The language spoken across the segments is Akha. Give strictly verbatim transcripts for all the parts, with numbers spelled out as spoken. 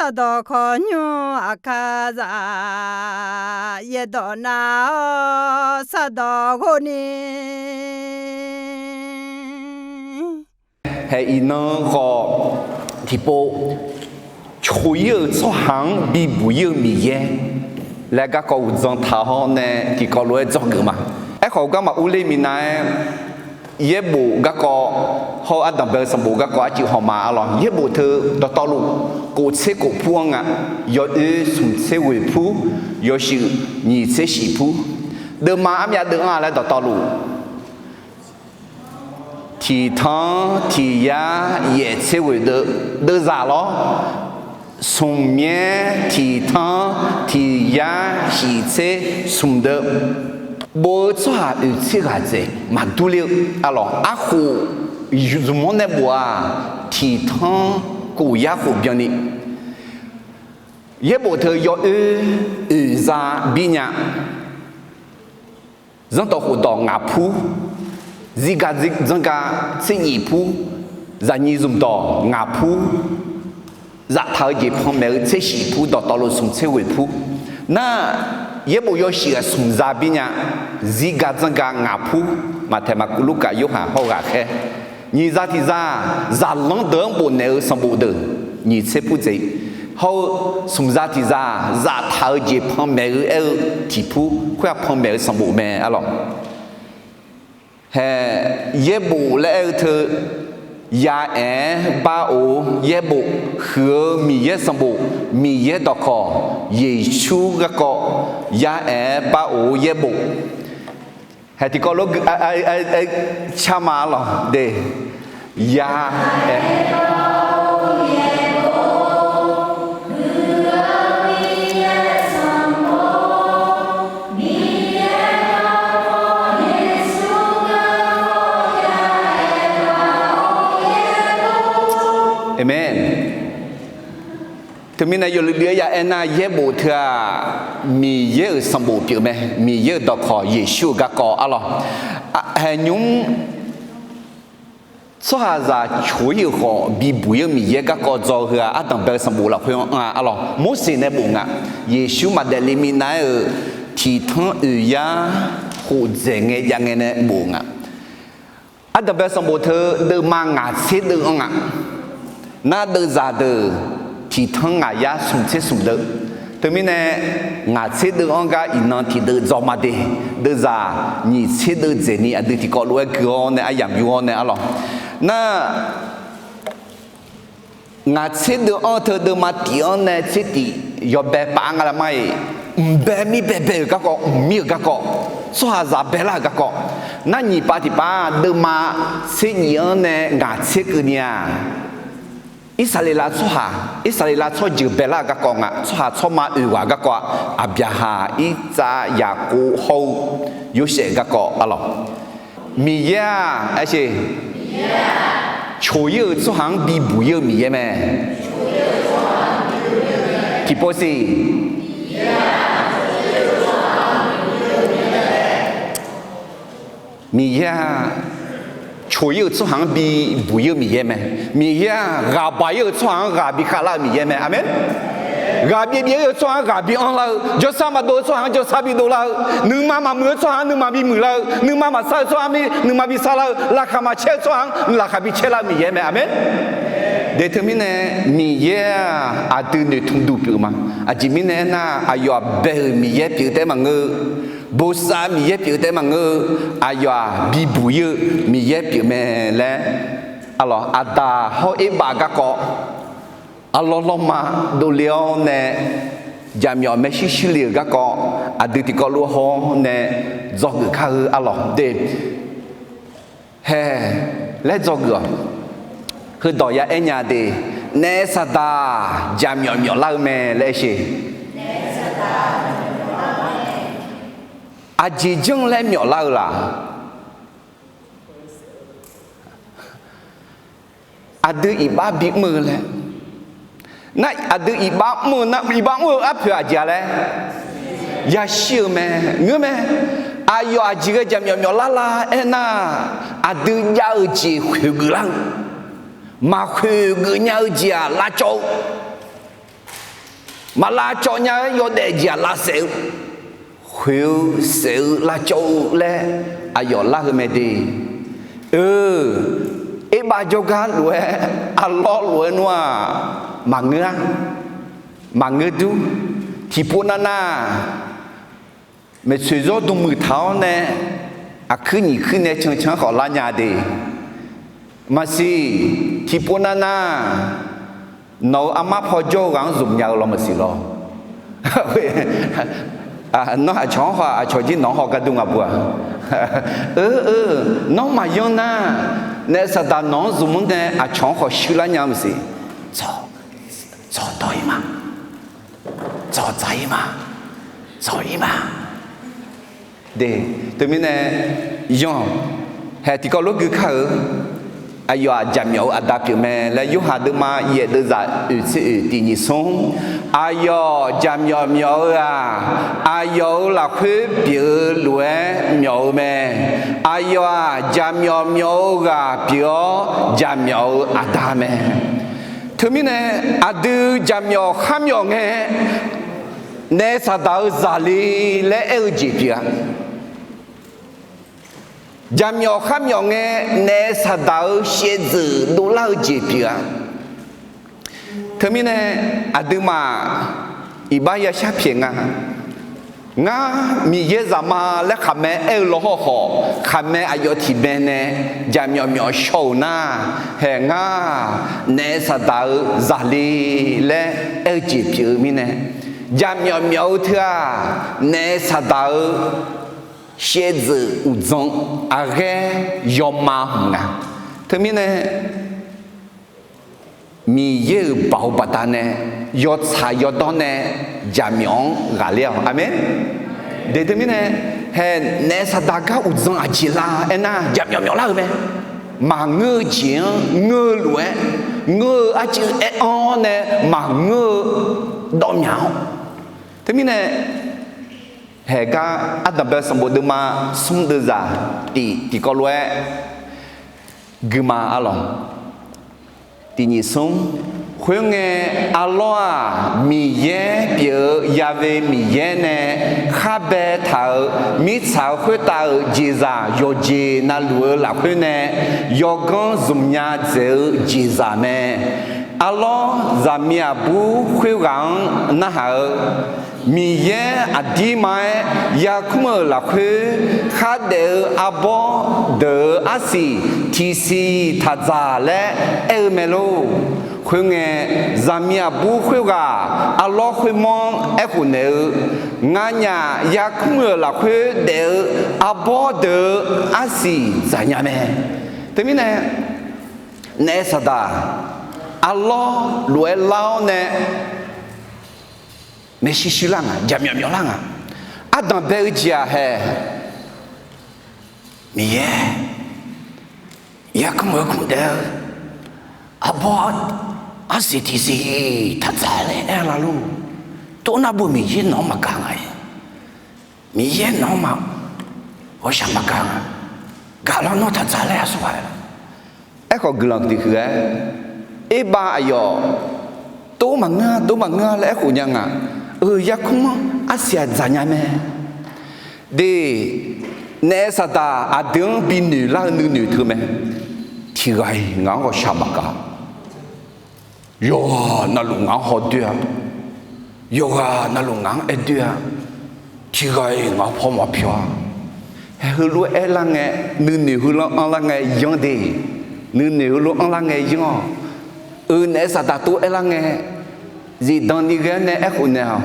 Sardawq khawqnymr aqkar zaf, yaerdawq nav-awr sardawq ghov ni. Hae iqnan khawf tiqpov, coq-ir-euq tsawrhaq-anr bibuq-ir-eu Miqyaer laer garkawv uqdzan taq-awr nae tiqkawv lof-aer dzawgeuf ma. Aerkhawf garma urler minav-aer, yaerbof garkawv hawr-eu ardanq bae-eu sanqbof garkawv arcuiv haw ma arlawq. Yaerbof teu dawqtawvluf kof tser kof pur-anr nga. Yawoer smq tser ghoeq pur, yawshuif nyiq tser shif pur. Deuvma armyav deuv-anr-a laer dawqtawvluf tiq tanr tiq yar yaef tser ghoeq deuv, deuvzaq lawr. Smq myaer tiq tanr tiq yar shif tser smq deuv, bof-eu tsawrhaq oeq tser ghaq dzaeq maqdur ler-eu arlawq. Arkhof zmq-anr nae bof-aq, tiq tanr kof yar khof byanni. Yaerbof teu yawoer oeq za bir nya. Zanrdawq khofdawq ngaq pur, zirgaq dzanrgaq tser nyif pur, zaqnyiq zmqdawq ngaq pur, zaftaq-eu jeq panmaeq-eu tser shif pur, dawqtawvluf smq tser ghoeq pur. Nar, yaerbof yawshuif-aq smq za bir nya. Zirgaq dzanrgaq ngaq pur, Maqtaeq, Maqkuv, Lurkaf, Yorhaq hawr-eu ghaqkhaer. Nyiq za tiq za, zaqlanr deuq-anr bofnaeq-eu sanqbof deuq nyiq tser pur dzaeq, hawr-eu smq za tiq za, zaftaq-eu jeq panmaeq-eu aer-eu tiq pur, khoer-aq panmaeq-eu sanqbof mae arlawq. Hae, yaerbof laer aer-eu teu, yaaef-aer bar of yaerbof, huiq-eu Miqyaer sanqbof, Miqyaer dawqkawq, Yeqsur garkawv, yaaef-aer bar of yaerbof. Hae tiqkawv lof-aer car ma arlawq de. Yaaef Aqmeq. Teumirnae yawluiv luiv-aer ya aernar, yaerbof teu-aq, Miqyaer-euq sanqbof pyeuf mae. Miqyaer-euq dawqkawq, Yeqsur-euq garkawv arlawq. Haeqnymr tsawrhaqzaq coq-ir-euq khawf bibuq-ir-eu Miqyaer garkawv dzaw heu-aq, ardanq bae-eu sanqbof lafkhoer-anr anr-a arlawq. Morseq nae bof nga. Yeqsur maqdaef le minav-aer-euq tiq tanr oeq yar khof dzaeq ngae jav ngae nae bof nga. Ardanq bae-eu sanqbof teu deuvma ngaq tser deuv-anr nga. Nar deuvzaq deuq tiq tanr ngaq yar smq tser smq deuv. Teumirnae ngaq tser deuv-anr gar iqnan tiqdeuv dzaw ma de. Deuvzaq nyiq tser deuv dzaeqni aqdui tiqkawv lof-aer gui-awr nae aryamq yur-awr nae arlawq. Nar ngaq tser deuv-anr teu deuvma tif-anr nae tser tif yawbae paf-aer nga laer mar-iq, mqbae mir baebae-euq garkawv, mqmir-euq garkawv, tsawrhaqzaq baelar-euq garkawv. Nar nyiq pav tiq pav deuvma tser nyif-anr nae ngaq tser keuvni-aq, Irsaqleqlav tsawrhaq, Irsaqleqlav tsawrjeuq baelar-euq garkawv nga. Tsawrhaq tsawrma oeq ghaq garkawv-aq, Aqbyaqhaq, Irtsav, Yaqkov hawr-eu Yorsaev garkawv arlawq. Miqyaer-aq, aer coq-ir-euq tsawrhaq-anr bibuq-ir-eu Miqyaer mae. Tiqpov siq. Miqyaer-aq, coq-ir-euq tsawrhaq-anr bibuq-ir-eu Miqyaer mae. Miqyaer-aq, ghaq baq-ir-euq tsawrhaq-anr ghaq bikhav lar-eu Miqyaer mae. Aqmeq. Ghaq byaev byaev-ir-euq tsawrhaq-anr ghaq bi anrlar-eu, jawrsar maqdov-eu tsawrhaq-anr jawrsar bidov lar-eu, nuima maqmuiq-eu tsawrhaq-anr nuima bimuiq lar-eu, nuima maqsar-eu tsawrhaq-anr nuima bisar lar-eu, laqkhaq maqcaer-eu tsawrhaq-anr laqkhaq bicawr lar-eu Miqyaer mae. Aqmeq. De teumirnae Miqyaer-aq, aqdui noeqtmq duq pyeuf ma. Aqjeq mirnae aernar, aqyawf-aq bae-euq Miqyaer pyeuf taef-aer maqngeur-eu, bosav Miqyaer pyeuf taef-aer maqngeur-eu, aqyawf-aq bibuq-ir-eu Miqyaer pyeuf mae laer, arlawq, Aqdaq hawr Erbav garkawv, arlawr lawrma dovle-awr nae jaqmyawf maershuir shuir le-euq garkawv, aqdui tiqkawv lof haw-awr nae dzawgeuf kar-eu arlawq de. Hae laer dzawgeuf-awq. Heudawq ya aer nya de, naef saqdaq jaqmyawf myawf lar-eu mae laer aer sheq. Aqjeq janr laer myawf lar-eu laq? Aqdui iqbax bimr-eu laer. Nar aqdui iqbax mr-eu nar, iqbax mr-eu arpoeq aqjeq-a laer yashir-eu mae, ngeur mae. Aqyawf aqjeq ghae jaqmyawf myawf lar lar aernar, aqdui jav-eu jeq khoeq geuf lar-eu, maqkhoeq geuf nya-eu jeq-aq lavcawv-eu Maq lavcawv nya-aer yawdaef jeq-aq lavsaef-eu, khoeq-eu saef-eu lavcawv-eu laer aqyawf lar-eu mae de. Eu, erbav jawrgar lof-aer, arlawr lof-aer nmr-aq, maqngeur-a, maqngeur dur. Tiqpov navnav maeqtsoeq zawr dm muiq taq-awr nae, aqkuir nyiq kuir nae cancan-anr khawf lar nya de. Maqsiq, tiqpov navnav nawq-euq armar paw jawr-eu ghaq-anr zmq nya-eu law maqsiq lawr. Nawr aqcawq-anr haw, aqcawq jir nawq-anr haw gar dur nga bu-aq. Eu, eu, nawr maqyanr nar, naef saqdaq nawq-anr zmq-anr nae aqcawq-anr khawf shuir lar nya maqsiq. Tsawq, tsawq dawq-ir ma. Tsawq tsaq-ir ma. Tsawq-ir ma. De, teumirnae, yanq, haeq tiqkawv lof gui kar-euq, aqyawf-aq jaqmyawf-eu aqda pyeuf mae laer Yorhaq deuvma yaef deuvzaq oeq tser oeq tiq nyiq smr, aqyawf jaqmyawf myawf-eu-aq, aqyawf-euq lafkhoer pyeuf-eu lof-aer myawf-eu mae. Aqyawf-aq jaqmyawf myawf-eu ghaq pyeuf-awr jaqmyawf-eu aqda mae. Teumirnae, aqdui jaqmyawf kharmyawf ngae, naef saqdaq-eu zaqle laer aer-eu jeq pyeuf-a. Jaqmyawf kharmyawf ngae, naef saqdaq-eu shaevdzeuf dovlar-eu jeq pyeuf-a. Teumirnae, aqduimaf iqbax yashar pyaeq nga. Ngar Miqyaer zaqma laer khaqmae aer-eu lawhawr khawf, khaqmae aqyawf tiqmae nae jaqmyawf myawf shaw-euq nar, haeq ngar naef saqdaq-eu zaqle laer aer-eu jeq pyeuf-eu mirnae, jaqmyawf myawf-eu teu-aq, naef saqdaq-eu shaevdzeuf uqdzan aqghaer yawma hmq nga. Teumirnae, Miqyaer-euq baoq baqdanae yawtsaq yawdawr nae jaqmyawf-anr ghaqler-awq. Aqmeq. De teumirnae, haeq naef saqdaq gar uqdzan aqjeq la aernar, jaqmyawf myawf lar-eu mae. Maqngeur-eu jeq-anr ngeur-eu lof-aer, ngeur-eu arcuiv aer-anr nae maqngeur-eu dawr myaq-awr. Teumirnae, haeq gar ardanqbae sanqbof deuvma smr deuvzaq tiq tiqkawv lof-aer guima arlawq. Tiq nyiq smr. Khoerngae, arlawr-aq, Miqyaer pyeuf-eu Ya've Miqyaer nae khar baetaq-euq mirtsaq-euq khoertav-euq jeqzaq yawqjeq navluf-eu lafkhoer nae yawganr zmq nya dzaeq-eu jeqzaq mae. Arlawr zaqmiq aqbur khoerghaq-anr narhaq-eu, Miqyaer aqdirma-aer yarkmr-euq lafkhoer khardaef-eu arbawr deuq-euq arsiq tiqsiq taqdzaq laer aer-eu mae lor. Khoerngae, zaqmiq aqbur khoerghaq arlawr khoermawr-anr aerkhof naeq-eu, Nganyaf yarkmr-euq lafkhoer daef-eu arbawr deuq-euq arsiq dzaqnya mae. Teumirnae, naef saqdaq arlawr lof-aer lar-awr nae maershuir shuir lar nga, jaqmyawf myawf lar nga. Ardanqbae-eu jeq-aq haeq, Miqyaer yarkmr-eu kmq daef-eu arbawr arsiq tiqsiq taqdzaq laer aer-eu la lor. Tov nar bu Miqyaer nawq-anr maqgaq nga-iq. Miqyaer nawq-anr ma ghawqshaq maqgaq nga. Gaqlanr nawr taqdzaq laer aqsur ghaq-a. Aerkhawf guiqlanq tiqhuiq-aer, erbav aqyawf tov maqngeur-a, tov maqngeur-a laer aerkhof nya nga. Eu, yarkmr-anr arsiq-aq dzaqnya mae. De, naef saqdaq aqdui-anr binoeq lar-eu nuinoeq teu mae. Tiqghaq-iq ngaq-anr ghawqshaq maqgaq. Yawqghaq navluf ngaq-anr hawdoer-a. Yawqghaq navluf ngaq-anr aerdoer-a. Tiqghaq-iq ngaq-anr paw maqpyawq-a. Haeq heulof-aer aerlar ngae, nuinoeq heulof-anr anrlar ngae yanr de. Nuinoeq heulof-anr anrlar ngae yanr-awq. Eu, naef saqdaq tov aerlar ngae, zifdan ni ghae-awr nae aerkhof naeq-awq.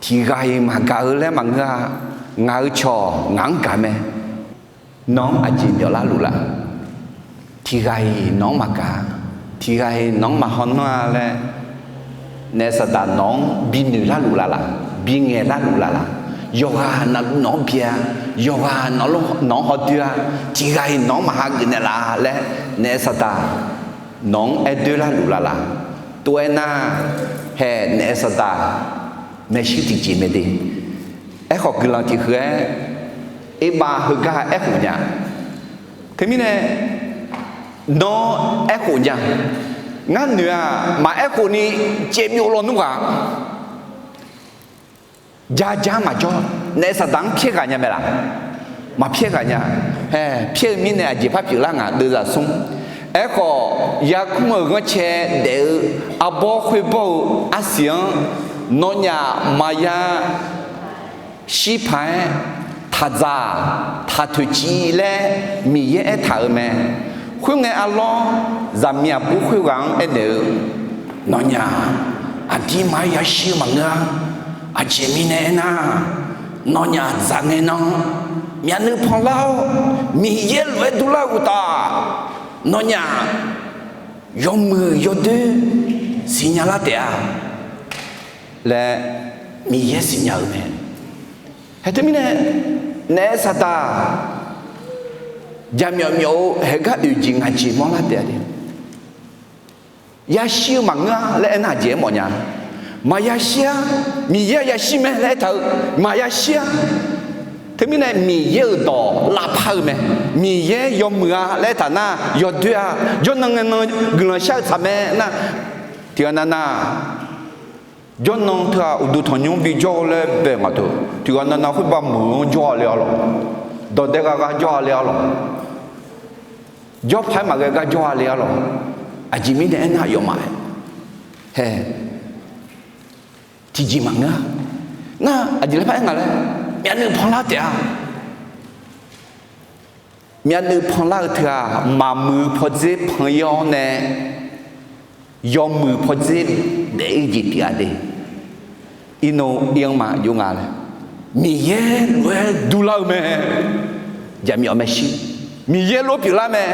Tiqghaq-iq maqgaq-eu laer maqngeur-a. Ngaq-euq cawq ngaq-anr gaq mae. Nawq-anr aqjeq myawflar luf la? Tiqghaq-iq nawq-anr maqgaq-a. Tiqghaq-iq nawq-anr maqhaw nanr-a laer, naef saqdaq nawq-anr binoeq larluf laf laq? Bingaeq larluf laf laq? Yawqghaq navluf nawq-anr bi-a. Yawqghaq nawq-anr hawdoer-a. Tiqghaq-iq nawq-anr maqha geuf naeq laf laer, naef saqdaq nawq-anr aerdoer larluf laf laq? Tov-aer nar, haeq naef saqdaq maershuir tiqjeq mae de. Aerkhawf guiqlanq tiqhuiq-aer, erbav heugar aerkhof nya. Teumirnae, nawr aerkhof nya. Ngar noeq-aq, maqaerkhof ni caevbyov lawnmr ghaq Jar jar maqjawr, naef Saqdaq-anr pyaer ghaq nya mae laq? Maqpyaer ghaq nya. Hae, pyaer-eu mirnae aqjeq par pyeuflar nga, deuvzaq smr. Aerkhawf, yarkmr-euq ghanrcae daef-eu arbawr khoerbawr-eu arsiq-anr nawnyaf maqya shir paq-aer, taqdzaq taqtoeqciv laer Miqyaer aertaq-euq mae. Khoerngae arlawr, zaqmiq aqbur khoerghaq-anr aernaeq-eu, Nawnyaf aqdirma-aer yashir-eu maqngeur-a. Aqjeq mirnae aernar, nawnyaf dzaq ngae nan myavnuiv panlar-awr Miqyaer lof-aer durlar-eu uqtaf, nawnyaf yawmuiq yawdoer siqnya lar taef-a laer Miqyaer siqnya-eu mae. Hae teumirnae, naef Saqdaq jaqmyawf myawf-eu haeqgar oeq jeq ngaq jeq mawrlar taef-a de. Yashir-eu maqngeur-a laer aernar aqjeq aermawf nya. Maqya shir-ar, Miqyaer-a yashir mae laer aertaq-eu, maqya shir-ar. Teumirnae Miqyaer-euq dawq lavpar-eu mae. Miqyaer yawmuiq-a laer aertaq nar yawdoer-a. Jawrnan ngae nan guiqlanq shar-eu tsaq mae nar, tiqghaq nav nav jawrnan teughaq uqduq tanqnymr bijawr-eu laer bae ngaq teu, tiqghaq nav nav khoerbav meuq-anr jawr-a le-a lawq. Dawqdae gha gha jawr-a le-a lawq. Jawr paq-aer maqghae gar jawr-a le-a lawq. Aqjeq mirnae aernar yawfmaf-aer hae tiqjeq maqngeur-a. Nar aqjeq laer par-aer nga laer, myavnuiv panlar taef-a. Myavnuiv panlar-eu teughaq maqmuiq-eu pawdzer pan-ir-awr nae yawmuiq pawdzer daef-ir jeq pyeuf-a de. Irnov ir-anr ma jov nga laer, Miqyaer lof-aer durlar-eu mae. Jaqmyawf maershuir, Miqyaer lof-aer pyeuflar mae.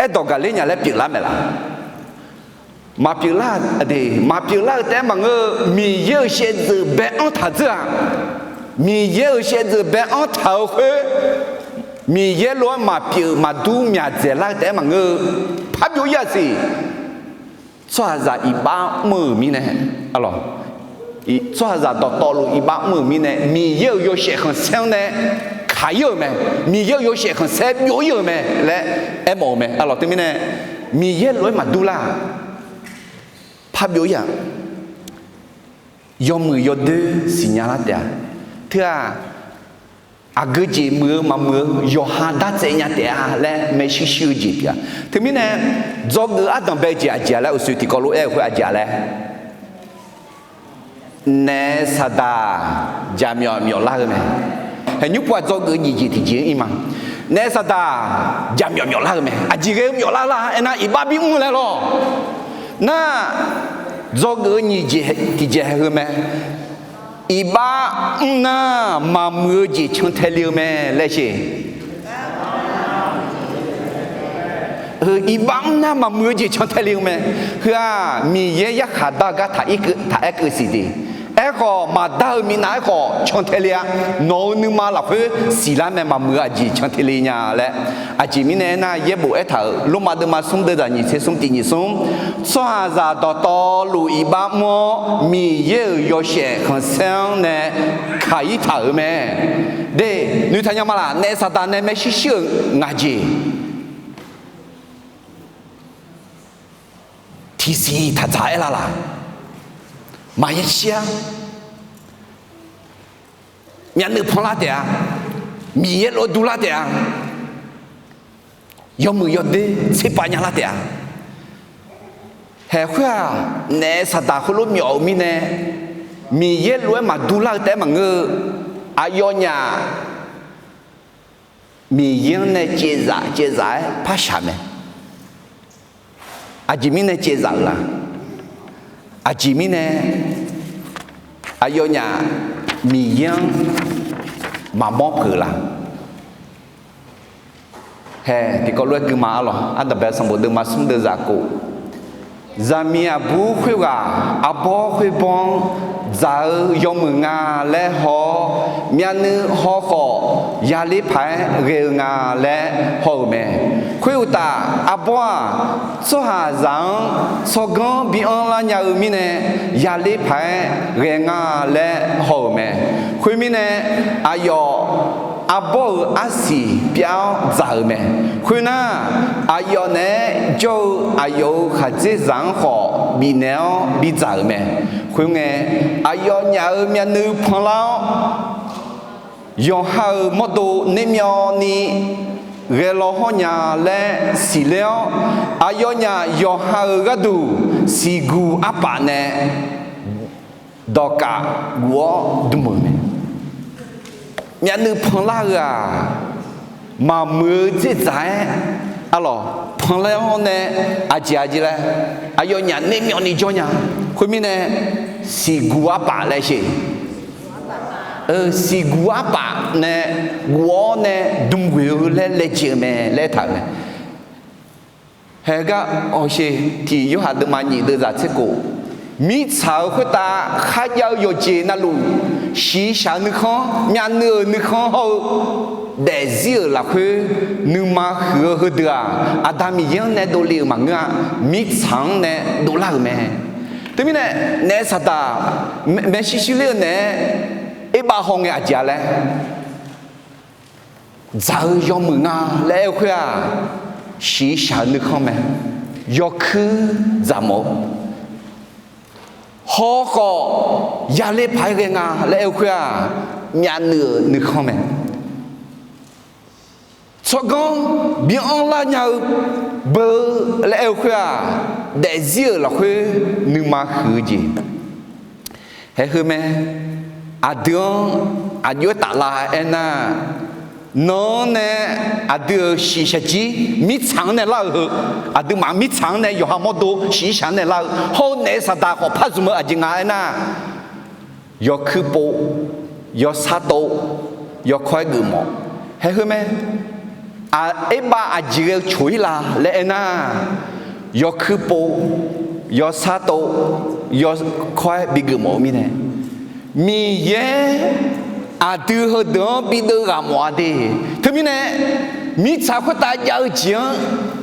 Aerdawq gaqler nya laer pyeuflar mae laq? Maqpyeuflar-a de. Maqpyeuflar-eu taef-aer maqngeur-eu, Miqyaer-euq shaevdzeuf bae-anr taq dzeur-aq, Miqyaer-euq shaevdzeuf bae-anr taq-eu khoer, Miqyaer lof-aer maqpyeuf maqdur myaq dzaeqlar-eu taef-aer maqngeur-eu, parbyov ir-aq siq. Tsawrhaqzaq iqbax mr-euq mirnae, a, tsawrhaqzaq dawqtawvluf iqbax mr-euq mirnae, Miqyaer-euq yawshaef khanqsaer-anr nae kaq-ir-euq mae. Miqyaer-euq yawshaef khanqsaer byov-ir-euq mae laer aermawf-eu mae. Arlawq teumirnae, Miqyaer lof-aer maqdur lar-aq, parbyov ir-aq, yawmuiq yawdoer siqnya lar taef-a. Teu-aq, aqgeu jeq muiq-eu maqmuiq-eu yawqha dartsaev nya taef-a laer maershuir shuir-eu jeq pyeuf-a. Teumirnae, dzawgeuf ardanq bae jeq aqjeq-a laer uqshoe tiqkawv lof-aer-eu khoer aqjeq-a laer, naef Saqdaq jaqmyawf myawflar-eu mae. Hae nymr pov-aq dzawgeuf nyiq jeq tiqjeq-anr ir ma. Naef Saqdaq jaqmyawf myawflar-eu mae. Aqjeq ghae-eu myawflar lar aernar iqbax bimr laer lawr. Nar, dzawgeuf-eu nyiq jeq tiqjeq haeq heu mae. Iqbax mr nar maqmuiq-eu jeq cantae le-eu mae laer sher. Heu iqbax mr nar maqmuiq-eu jeq cantae le-eu mae. Heu-aq Miqyaer yarkhaq dar-eu gar taq aer keuv siq de. Aerkhawf maqdar-eu minav aerkhawf cantae le-a. Nawq-euq nuima lafkhoer siqlar mae, maqmuiq-eu aqjeq cantae le nya laer. Aqjeq mirnae aernar yaerbof aertaq-euq Lormav deuvma smr deuvzaq nyiq tser smr tiq nyiq smr, tsawrhaqzaq dawqtawvluf iqbax mr-awr Miqyaer-euq yawshaef khanqsaer-anr nae kaq-ir taq-euq mae. De, noeqtaq nya ma laq? Naef Saqdaq nae maershuir shuir-euq ngaq jeq tiqsiq taq dzaq-aer lar laq? Maqya shir-ar. Myavnuiv panlar taef-a. Miqyaer lof-aer durlar taef-a. Yawmuiq yawdoer tserpav nyalar taef-a. Haeq khoer-aq, naef Saqdaq khoerlof myawf-euq mirnae, Miqyaer lof-aer maqdur lar-eu taef-aer maqngeur-eu, aqyawfnyaf Miqyaer-anr nae caevzaf caevzaf-aer par shaq mae. Aqjeq mirnae caevzaf-euq la? Aqjeq mirnae aqyawfnyaf Miqyaer-anr maqmawr peuq-eu la? Haeq tiqkawv lof-aer gui ma arlawq. Ardanqbae sanqbof deuvma smr deuvzaq kof, zaqmiq aqbur khoerghaq arbawr khoerbawr-anr dzaq-eu yawmuiq nga laer haw-awr, myavnuiv haw khawf yaler paq-aer ghae-eu nga laer haw-euq mae. Khoeruqtaf arbawr-aq, tsawrhaqzaq-anr tsawrganr bi anrlar nya-eu mirnae, yaler paq-aer ghae nga laer haw-euq mae. Khoermirnae, aqyawf arbawr-euq arsiq pyav-awr dzaq-euq mae. Khoernar, aqyawf naeq-aer jawr-eu aqyawf-euq khaqdzerzaq-anr khawf bifnaeq-awr bidzaq-euq mae. Khoerngae, aqyawfnyaf-euq myavnuiv panlar-awr, yawqha-euq mawrdo nermyawvni ghae law hawr nya laer siqler-awr, aqyawfnyaf yawqha-euq gharduq siqguq arpaf nae dawqkaf guf-awr dm-euq mae. Myavnuiv panlar-eu-aq, maqmuiq-eu dzerdzaq-aer, arlawq, panlar-awr nae aqjeq aqjeq laer, aqyawfnyaf nermyawvni jawr nya. Khoermirnae, siqguq arpaf laer sher. Siqguq arpaf nae guf-awr nae dm ghoeq-eu laer laejae-eu mae laer aertaq-euq mae. Haegar hawsher tiq Yorhaq deuvma nyiq deuvzaq tser khof, mirtsaq-euq khoertav kharjav-eu yawqjeq navluf, shiqshaq-euq nuikhanr, myavnuiv-euq nuikhanr hawr-eu daefzir-euq lafkhoer nuima huiq-eu heudeuq-aq, Aqda Miqyaer-anr nae dovle-euq maqngeur-a. Mirtsaq-anr nae dovlar-euq mae. Teumirnae, naef saqdaq maershuir shuir ler-eu naeq-aer, erbav hawngae aqjeq-a laer, dzaq-eu yawmuiq nga laer aer-eu khoer-aq, shiqshaq-euq nuikhanr mae. Yawkuir dzaqmawf-eu hawkhawf, yaler paq-aer ghae nga laer aer-eu khoer-aq, myavnuiv-euq nuikhanr mae. Tsawrganr bi anrlar nya-eu beu laer aer-eu khoer-aq, daefzir-euq lafkhoer nuima huiq-eu jeq. Haeq heu mae. Aqdui-anr aqjox-aer taflar aernar, nan-anr nae aqdui-euq shiqshaq jir mirtsaq-anr nae lar-eu heu, aqduimaf mirtsaq-anr nae yawqha mawrdo shiqshaq-anr nae lar-eu hawr-eu naef saqdaq khawf par zmq-eu aqjeq nga aernar, yawkuir pov, yawsar tov, yawkawr-aer geufmawf. Haeq heu mae. Erbav aqjeq ghae-eu coq-ir la laer aernar, yawkuir pov, yawsar tov, yawkawr-aer bigeuf mawf-eu mirnae, Miqyaer aqdui heudeuq-anr bideuv ghaq mawf-a de. Teumirnae, mirtsaq khoertav jav-eu jeq-anr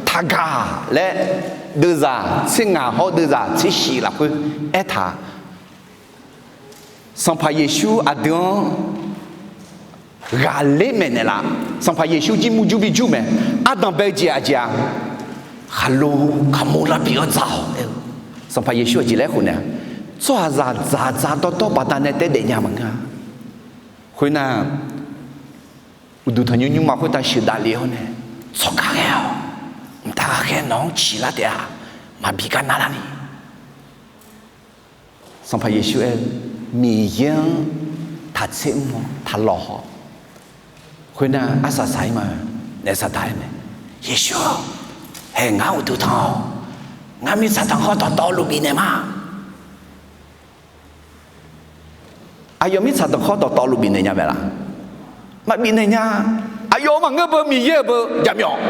taqgaq laer deuvzaq tser ngaq hawr deuvzaq tser shif lafkhoer aertaq Sanqpaq Yeqsur aqdui-anr ghaqler maeqnaeq laf. Sanqpaq Yeqsur jir murjur bijur mae. Ardanq bae-eu jeq aqjeq-a, khaqlo kaqmur lar pyeuf-awr dzaq-awq aer-eu. Sanqpaq Yeqsur aqjeq laer khof naeq-a, tsawrhaqzaq dzaqdzaq dawrdawr baqdanae taef daef nya maqngeur-a. Khoernar, uqduq tanqnymr nymrma khoertav sheuqdav lef-awr nae, tsawrkhav ghae-awq. Mqtav ghaqkhaer nawq-anr ciqlar taef-a. Maqbi gar narlar ni. Sanqpaq Yeqsur aer-eu, Miqyaer-anr taqtser mr-awr taqlawq haw. Khoernar arsaq saq-ir ma-eu, naef saqdaq aer mae, Yeqsur-or, haeq ngar uqduq tanq-awq. Ngar mirtsaq tanqkhawr dawqtawvluf bifnaeq ma. Aqyawf mirtsaq tanqkhawr dawqtawvluf bifnaeq nya mae laf? Maqbif naeq nya. Aqyawf-euq maqngeur beu, Miqyaer-euq beu jaqmyawf.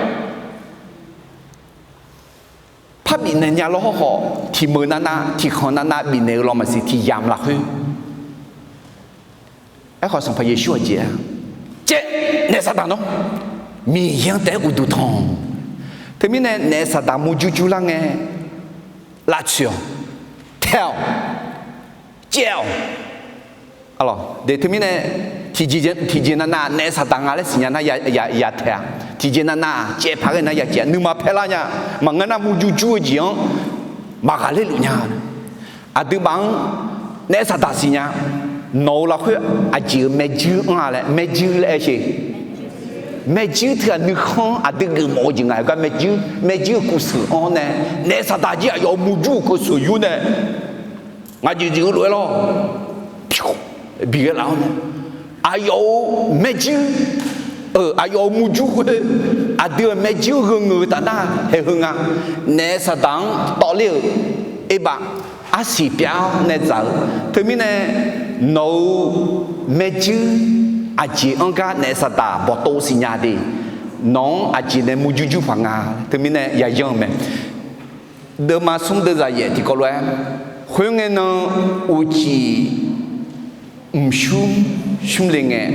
Par bifnaeq nya lawr hawrkhawf, tiq meuq navnav tiq khanq navnav bifnaeq-eu lawr maqsiq, tiq yamq lafkhoer. Aerkhawf Sanqpaq Yeqsur aqjeq-a, caev, naef saqdaq nawr, Miqyaer-anr taef-aer uqduq tanq. Teumirnae naef saqdaq murjur jur lar ngae, lavtsoeq-awq, taeq-awq, caev-awq. Teumirnae tiqjeq navnav naef saqdaq nga laer siqnya nar ya taeq-a. Tiqjeq navnav caev paq ghae nar ya caev-a. Nuima paerlar nya. Maqngeur nar murjur jur-eu jeq-anr maqghaqler luf nya. Aqduimaf-anr naef saqdaq siqnya. Nawq-euq lafkhoer aqjeq-euq maerjuir anr-a laer, maerjuir laer aer sher. Maerjuir teughaq nuikhanr aqdui geufmawf-eu jeq nga. Heugar maerjuir, maerjuir-euq kuvseuq anr nae, naef saqdaq jir aqyawf-euq murjur-euq kuvseuq yur nae, ngaq jeqjeq-eu lof-aer lawr, bi ghae laf-awr nae, aqyawf-euq maerjuir, aqyawf-euq murjur khoer, aqdui-euq maerjuir gheu ngeur-eu taf nar haeq heu nga. Naef saqdaq-anr tawvler-euq erbav arsiq pyav-awr nae dzaq-eu. Teumirnae nawq-euq maerjuir aqjeq anr gar naef saqdaq bawqtov siqnya de. Nawq-anr aqjeq nae murjur jur paq nga. Teumirnae yayan-eu mae. Deuvma smr deuvzaq yaef tiqkawv lof-aer, khoerngae nan uqcif mqsmr smr le ngae,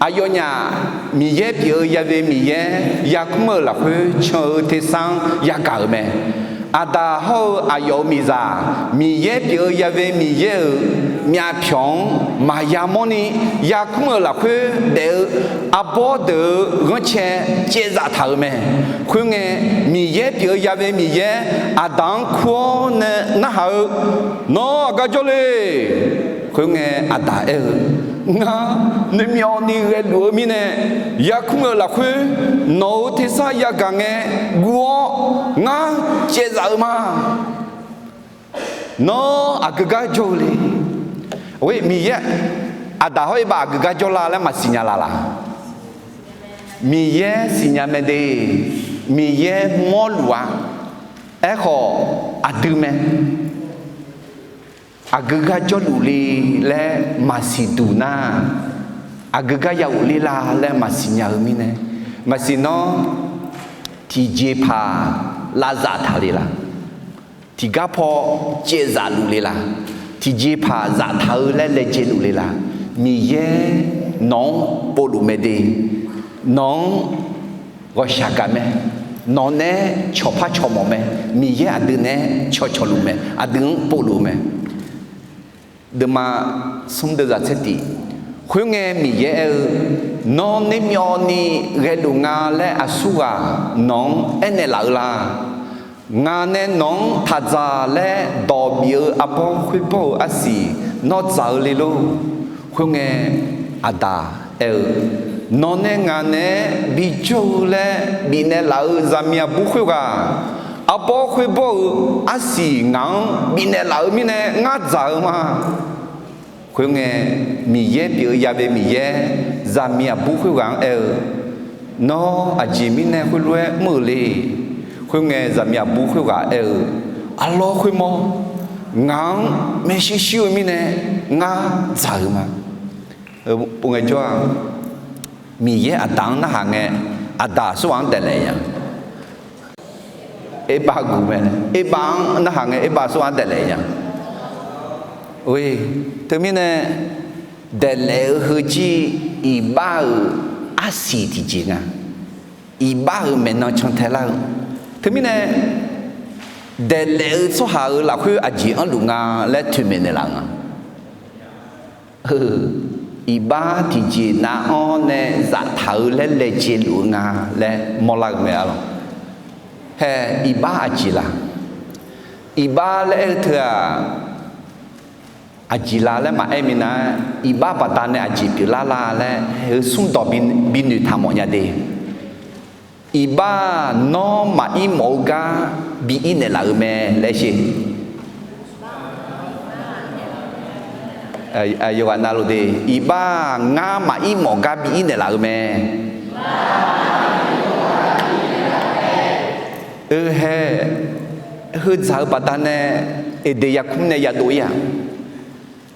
aqyawfnyaf Miqyaer pyeuf-eu yave Miqyaer yarkmr-euq lafkhoer can-eu tersar-anr yagaq-euq mae. Aqdaq hawr-eu aqyawf-euq miqzaq Miqyaer pyeuf-eu yave Miqyaer-euq myavpyawq-anr maqya mawrni yarkmr-euq lafkhoer daef-eu arbawr deuq-euq ghanrcae caevzaf taq-euq mae. Khoerngae, Miqyaer pyeuf-eu ya'be Miqyaer aqdaq-anr kur-awr nae narhaq-eu, Nawr aqgar jawr le. Khoerngae, aqdaq aer-eu, Ngar nuimyawvni ghaeluf-eu mirnae, yarkmr-euq lafkhoer nawq-euq tersar yagaq ngae guv-awr ngar caevzaf-eu ma. Nawr aqgeu gar jawr-eu le? Miqyaer, aqdaq hawr Erbav aqgeu gar jawrlar laer maqsiqnya la laq? Miqyaer siqnya mae de. Miqyaer mawrluf-a. Aerkhawf, aqdui mae. Aqgeu gar jawrluf le laer maqsiq duq nar, aqgeu gar ya ghofler la laer maqsiqnya-eu mirnae, maqsiq nawr tiqjeqpaq lavzaf taq le laq? Tiqgar paw caevzaf luf le laq? Tiqjeqpaq zaftaq-eu laer laejae luf le laq? Miqyaer nawq-anr povluf mae de. Nawq-anr ghawqshaq gaq mae. Nawq nae cawqpar cawqmawf mae. Miqyaer aqdui nae cawqcawq luf mae. Aqdui-anr povluf mae. Deuvma smr deuvzaq tser tiq. Khoerngae, Miqyaer aer-eu, Nawr nuimyawvni ghaeluf nga laer aqsurghaq nawq-anr aernaeq laf-eu la? Ngaq nae nawq-anr taqdzaq laer dawq bif-eu arbawr khoerbawr-eu arsiq nawr dzaq-eu le lor? Khoerngae, aqdaq aer-eu, Nawq nae ngaq naeq-aer bijawr-eu laer bifnaeq laf-eu zaqmiq aqbur khoerghaq, arbawr khoerbawr-eu arsiq ngaq-anr bifnaeq laf-eu mirnae ngar dzaq-eu ma. Khoerngae, Miqyaer pyeuf-eu ya'be Miqyaer zaqmiq aqbur khoerghaq-anr aer-eu, Nawr aqjeq mirnae khoerlof-aer mr-euq le? Khoerngae, zaqmiq aqbur khoerghaq aer-eu, Arlawr khoermawr, ngaq-anr maershuir shuir-eu mirnae ngar dzaq-euq ma. Ngaejawr-aq, Miqyaer aqdaq-anr narhaq ngae, aqdaq aqsurghaq-anr daeqlaef nya. Erbav guq mae. Erbav-anr narhaq ngae, Erbav aqsurghaq-anr daeqlaef nya. Oe, teumirnae daeqlaef-eu heujir iqbax-euq arsiq tiqjeq nga. Iqbax-euq maeqnan cantae lar-eu. Teumirnae daeqlaef-eu tsawrhaq-euq lafkhoer aqjeq anrluf nga laer toeqmaeq naeqlaf-eu nga. Iqbax tiqjeq nav-anr nae zaftaq-eu laer laejae luf-eu nga laer mawrlar-eu mae arlawq. Hae, iqbax aqjeq la? Iqbax laer aer-eu teu-aq, aqjeq la laer maqaer minav-aer, iqbax baqdanae aqjeq pyeuflar la laer heu smrdawq bi, bi noeqtaq mawf nya de. Iqbax nawr maqir mawf-eu gar bi ir naeqlaf-eu mae laer sher. Yawqghaq navluf de, iqbax ngar maqir mawf gar bi ir naeqlaf-eu mae. Oe, hae, heu dzaq-eu baqdanae Eqdeq yarkmr nae yadov ir-aq,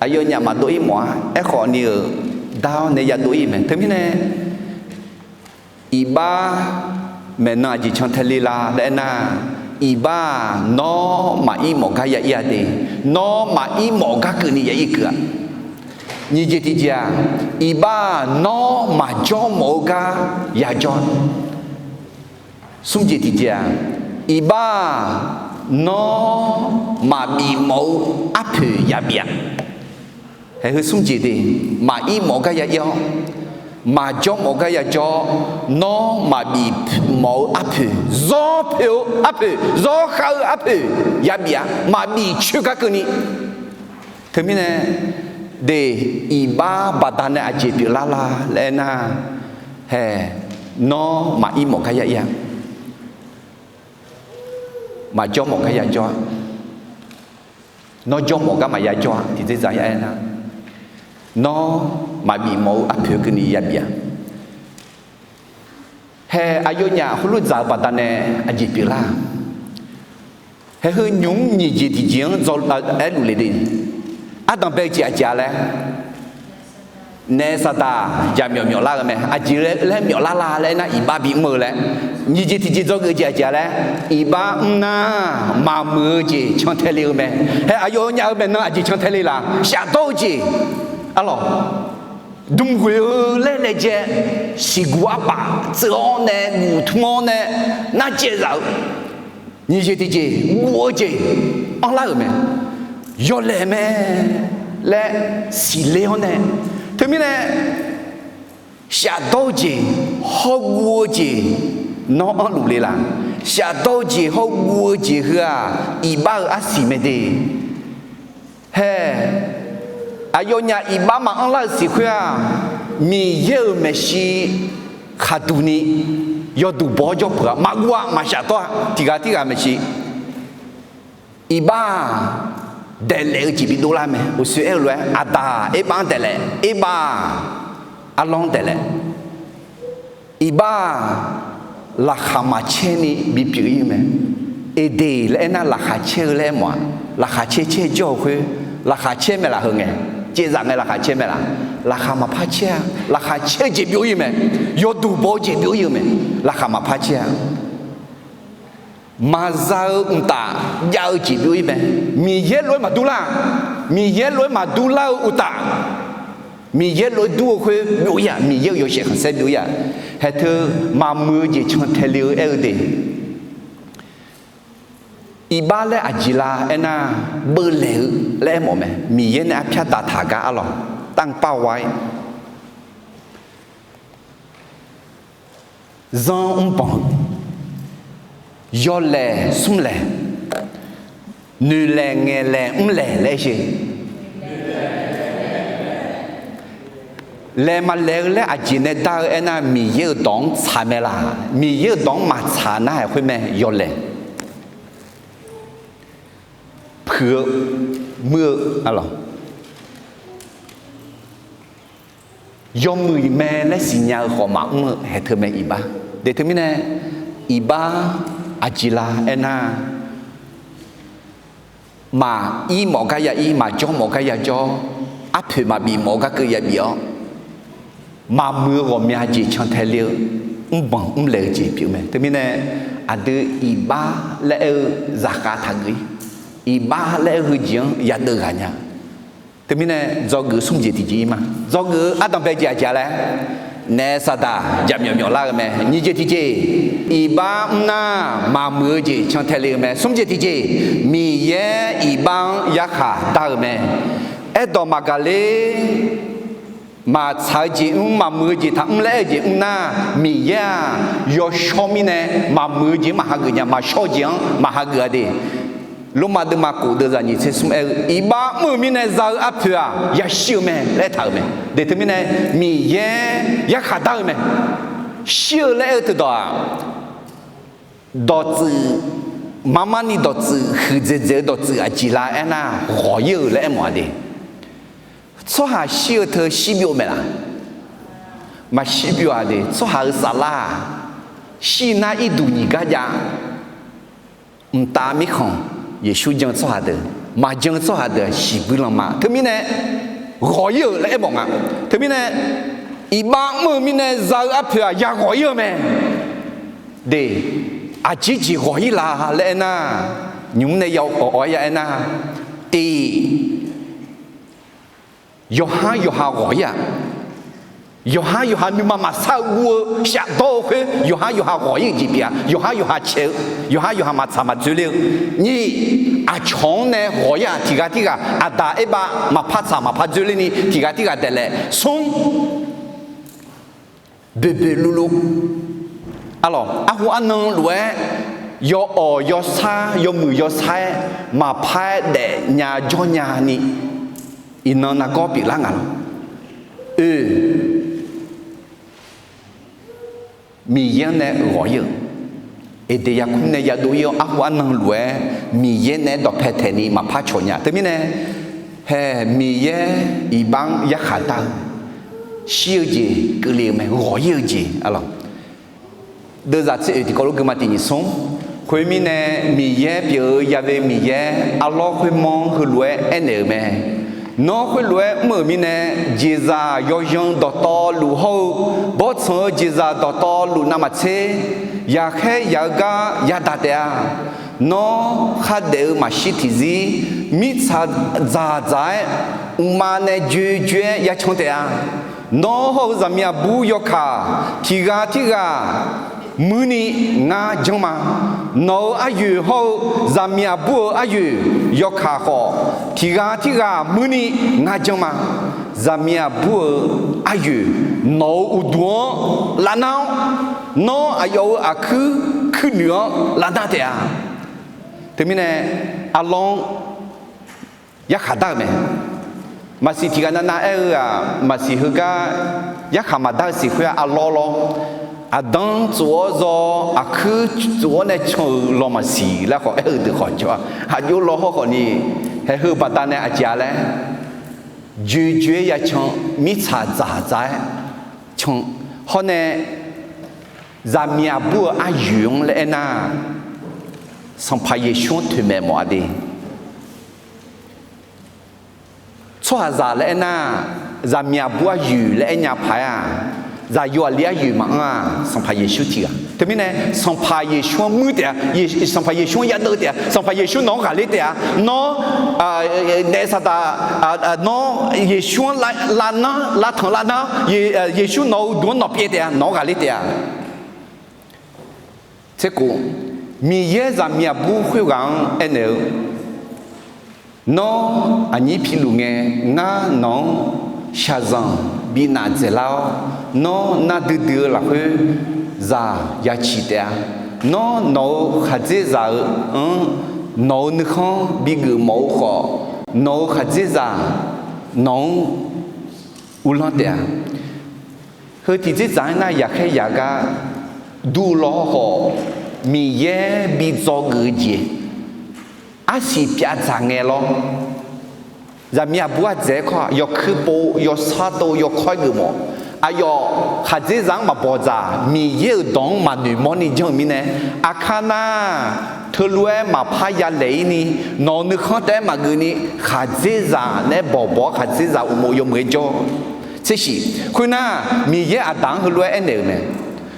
aqyawfnyaf maqdov ir mawf-a. Aerkhawf ni-euq dar-awr nae yadov ir mae. Teumirnae iqbax maeqnan aqjeq cantae le la laer aernar, iqbax nawr maqir mawf gar ya ir-a de. Nawr maqir mawf gar keuvni ya ir keuv-a. Nyiq jeq tiqjeq-aq, iqbax nawr maqjawr mawf-eu gar yajawr. Smr jeq tiqjeq-aq, iqbax nawr maqbif mawf-eu arpoeq yabif-a. Hae, heu smr jeq de, maqir mawf gar ya ir-awr, maqjawr mawf gar yajawr-awr, nawr maqbif mawf-eu arpoeq, zawr poeq-eu arpoeq, zawr khav-eu arpoeq yabif-a. Maqbif coer gar keuvni. Teumirnae de, iqbax baqdanae aqjeq pyeuflar la laer aernar, hae, nawr maqir mawf gar ya ir-a. Maqjawr mawf gar yajawr-a. Nawr jawr mawf gar maqya jawr-a. Tiqdzer dzaq ya aernar, nawr maqbif mawf-eu arpoeq keuvni yabif-a. Hae, aqyawfnyaf heulof dzaq-eu baqdanae aqjeq pyeuflar-a. Hae, heu nymq-mr nyiq jeq tiqjeq-anr dzaw aerluf le de. Ardanq bae-eu jeq aqjeq-a laer, naef saqdaq jaqmyawf myawflar-eu mae. Aqjeq laer myawflar la laer aernar, iqbax bimr-eu laer. Nyiq jeq tiqjeq dzawgeuf jeq aqjeq-a laer, iqbax mrnar maqmuiq-eu jeq cantae le-eu mae. Hae, aqyawfnyaf-euq maeqnan aqjeq cantae le laf? Shafdawr-eu jeq, arlawq, dmq ghoeq-eu laer laejae, siqguq arpaf tseuv-awr nae guq tmr-awr nae narcaev zaf-eu, nyiq jeq tiqjeq guv-eu jeq anrlar-euq mae. Yawlaeq mae. laer siqler-awr nae, teumirnae shafdawr-eu jeq hawguv-eu jeq nawr anrluf le laq? Shafdawr-eu jeq hawguv-eu jeq heu-aq, iqbax-euq arsiq mae de. Hae, aqyawfnyaf iqbax maqanr lar-eu siq khoer-aq, Miqyaer-euq maeqshi khaqduq ni yawduq baw-awr jawr peuq-a, maqguv-a, maqshafdawr-a, tiq ghaq tirghaq maeqshi. Iqbax-aq, daeflaef-eu jeq bidov lar mae. Uqshoe aer-eu lof-aer, Aqdaq Erbav-anr daeflaef, Erbav-aq, Arlawr-anr daeflaef. Iqbax-aq, laqkhaq maqcaer ni bipyeuf ir-eu mae. Eqdeq laer aernar, laqkhaq caer-eu laer aermawf-aq, laqkhaq caer caer jawr-eu khoer, laqkhaq caer mae laf heu ngae, caevzaf ngae laqkhaq caer mae laf? Laqkhaq maqpar caer-a. Laqkhaq caer-eu jeq byov ir-eu mae. Yawduq baw-eu jeq byov ir-eu mae. Laqkhaq maqpar caer-a. Maqza-eu mqtaf jav-eu jeq byov ir mae. Miqyaer lof-aer maqdur lar-aq, Miqyaer lof-aer maqdur lar-eu uqtaf, Miqyaer lof-aer dur-eu khoer byov ir-aq, Miqyaer-euq yawshaef khanqsaer byov ir-aq, haeq teu maqmuiq-eu jeq cantae le-eu aer-eu de. Iqbax laer aqjeq la aernar, beuvlaeq-eu laer aermawf mae. Miqyaer nae arpyar daqtaq gar arlawq, tanqpav gha-ir zanr mrbanq-eu, yawlaeq smrlaeq, noeqlaeq ngaeqlaeq mrlaeq laer aer sher. Laeq maqlaeq-eu laer aqjeq nae dar-eu aernar, Miqyaer-euq dawq-anr tsaq mae laq? Miqyaer-euq dawq-anr maqtsaq nar-aer khoer mae, yawlaeq puiq-eu, muir-eu, arlawq, yawmuiq mae laer siqnya-eu khawf maqmr-eu haeq teu mae iqbax. De teumirnae, iqbax aqjeq la aernar, maqir mawf gar ya ir, maqjawr mawf gar ya jawr, arpoeq maqbif mawf-eu gar keuv ya bif-awr, maqmuiq-eu ghawqmya jeq cantae le-eu, mrbanq mrlaeq-eu jeq pyeuf mae. Teumirnae, aqdui iqbax laer aer-eu zaqkhav taqgeuf ir. Iqbax laer aer-eu heujeq-anr yadeuv ghaq nya. Teumirnae, dzawgeuf smr jeq tiqjeq ir ma. Dzawgeuf-eu ardanqbae jeq aqjeq laer, naef saqdaq jaqmyawf myawf lar-eu mae. Nyiq jeq tiqjeq, iqbax mr nar maqmuiq-eu jeq cantae le-eu mae. Smr jeq tiqjeq, Miqyaer iqbax-anr yarkhaq dar-eu mae. Aerdawq maqgaq ler, maqtsaq-eu jeq mr, maqmuiq-eu jeq taqmr laer aer-eu jeq mr nar, Miqyaer-aq, yawshawr mirnae maqmuiq-eu jeq-anr maqhageuf nya, maqshawr-eu jeq-anr maqhageuf-a de. Lormav deuvma kof deuvzaq nyiq tser smr aer-eu, iqbax mr-eu mirnae za-eu arpoeq-aq, yashir-eu mae laer aertaq-euq mae. De teumirnae, Miqyaer yarkhaq dar-eu mae. Shir-eu laer aer-eu teudawq-aq, dawqtsuif, marmarni dawqtsuif, huiqdzaeq dzaeq-eu dawqtsuif aqjeq la aernar, ghawq ir-euq laer aermawf-a de. Tsawrhaq shir-eu teu shir byov mae laq? Maqshir byov-a de. Tsawrhaq-euq saflar-aq, shir nar irduq nyiq gar jav. Mqtav mirkhanq, Yeqsur jan-eu tsawrhaq deuq, maqjan-eu tsawrhaq deuq-aq shiqbuir lanma. Teumirnae, ghawq ir-euq laer aermawf nga. Teumirnae, iqbax mr-eu mirnae za-eu arpoeq-aq, yaghawq ir-eu mae. De, aqjeq jeq ghawq ir la laer aernar, nymq mr nae ya awq awq-aer ya aernar, tiq, yawqhar yawqha ghawq ir-aq, yawqhar yawqha nuima maqsar-eu guv-eu shafdawr-eu khoer, yawqhar yawqha ghawq ir-euq jeq pyeuf-a. Yawqhar yawqha caeq-eu, yawqhar yawqha maqtsaq maqdzoerler-eu. Nyiq, aqcawq-anr nae ghawq ir-aq, tiq ghaq tirghaq aqdaq aerbav maqpar tsaq maqpar dzoerlerni tiq ghaq tirghaq daeqlaef. Smr, boeqboeq luvluv, arlawq, arhu arnan lof-aer yawawq yawsar yawmuiq yawsar-aer maqpar-aer daefnya jawrnya ni, iqnan nargawr pyeuflar nga lawq. Oe, Miqyaer-anr nae ghawq ir-euq, Eqdeq yarkmr nae yadov ir-awr arhu arnan lof-aer Miqyaer naeq-aer dawqpae taeqni maqpar cawq nya. Teumirnae, hae, Miqyaer iqbax-anr yarkhaq dar-eu, shir-eu jeq keuvle-eu mae, ghawq ir-eu jeq, arlawq. Deuvzaq tser oeq tiqkawv lof gui ma tiq nyiq smr. Khoermirnae, Miqyaer pyeuf-eu yave Miqyaer arlawr khoermawr-anr heulof-aer aernaeq-euq mae. Nawr khoerlof-aer mr-euq mirnae, jeqzaq yawzan dawqtawvluf hawr-eu, bawrtsanq-eu jeqzaq dawqtawvluf navmaqtser, yaqkhaer yaq-eu gar yadaq taef-a. Nawr khardaef-eu maqshir tiqzir, mirtsaq dzaqdzaq-aer, mqma nae joejoe-aer yacan taef-a. Nawr hawr-eu zaqmiq aqbur yawkaq, tiq ghaq tirghaq muirni ngar janr ma. Nawq-euq aryoeq hawr-eu zaqmiq aqbur-euq aryoeq yawkaq khawf, tiq ghaq tirghaq muirni ngar janr ma. Zaqmiq aqbur-euq aryoeq nawq-euq uqduq-anr lavnar-awr, nawr aqyawf-euq aqkuir kuirnuiq-anr lavnar taef-a. Teumirnae, arlawr-anr yarkhaq dar-euq mae. Maqsiq tiq ghaq navnav aer-eu-aq, maqsiq heugar yarkhaq maqdar-eu siq khoer-aq, arlawr lawr. Aqdan tsof-awr zaw, aqkuir tsof-awr nae can-euq law maqsiq laer khawf aer-eu deuq khawf jawr-a. Aqjox law hawr khawfni, haeq heu baqdanae aqjeq-a laer, joejoe-aer yacan, mirtsaq dzaqdzaq-aer can. Hawr nae, zaqmiq aqbur-euq aryoeq-anr laer aernar, Sanqpaq Yeqsur-anr toeqmaeq mawf-a de. Tsawrhaqzaq laer aernar, zaqmiq aqbur aryoeq laer aernya paq-aer-aq, zaqyo aqli aryoeq maqanr-aq, Sanqpaq Yeqsur tiq ghaq. Teumirnae, Sanqpaq Yeqsur-anr muir taef-a, Sanqpaq Yeqsur-anr yadeuv taef-a, Sanqpaq Yeqsur nawq-anr ghaqler taef-a, nawr, naef saqdaq, nawr Yeqsur-anr lavnar, lavtanq lavnar, Yeqsur nawq-euq uqduq-anr nawq pyaev taef-a, nawq-anr ghaqler taef-a. Tserkhof, Miqyaer zaqmiq aqbur khoerghaq-anr aernaeq-eu, Nawr aqnyir piluf ngae, ngar nawq-anr shaqzanq binaf dzaeqlar-awr, nawr nar duidui-eu lafkhoer zaq yaciq taef-a. Nawr nawq-euq khaqdzerzaq-eu anr nawq-euq nuikhanr bigeuf mawf-eu khawf, nawq-euq khaqdzerzaq nawq-anr uvlanr taef-a. Heu tiqdzerdzaq-anr nar yaqkhaer yaq gar dur law hawr khawf, Miqyaer bi dzawgeuf-eu jeq arsiq pyavdzaq ngae lawr. Zaqmiq aqbur ardzaeq-aer kawr-aq, yawkuir pov, yawsar tov, yawkawr-aer geufmawf. Aqyawf khaqdzerzaq-anr maqbawq dzaq, Miqyaer-euq dawq-anr maqnoeq mawrni janr-eu mirnae, aqkar nar, teulof-aer maqpar yalaeq-ir ni, nawq-euq nuikhanr taef-aer maqgeuf ni, khaqdzerzaq naeq-aer bawqbawq-awr khaqdzerzaq uqmov yawmuiq-aer jawr. Tsershiq, khoernar, Miqyaer Aqdaq-anr heulof-aer aernaeq-euq mae.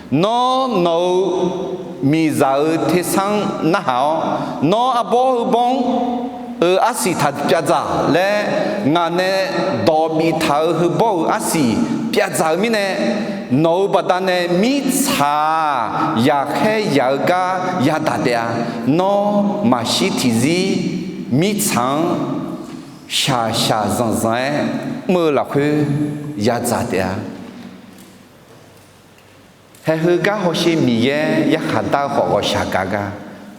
Nawr nawq-euq miqzaq-euq tersar-anr narhaq-awr, nawr arbawr heubawr-anr-euq arsiq taq pyavdzaq laer, ngaq nae dawq biftaq-euq heubawr-euq arsiq pyavdzaq-eu mirnae, nawq-euq baqdanae mirtsaq-aq, yaqkhaer yaq-eu gar yadaq taef-a. Nawr maqshir tiqzir mirtsaq-anr shaqshaq zanqzanq-aer mr-eu lafkhoer yadzaq taef-a. Haeq heugar hawsher Miqyaer yarkhaq dar-eu khawf ghawqshaq gaq gar,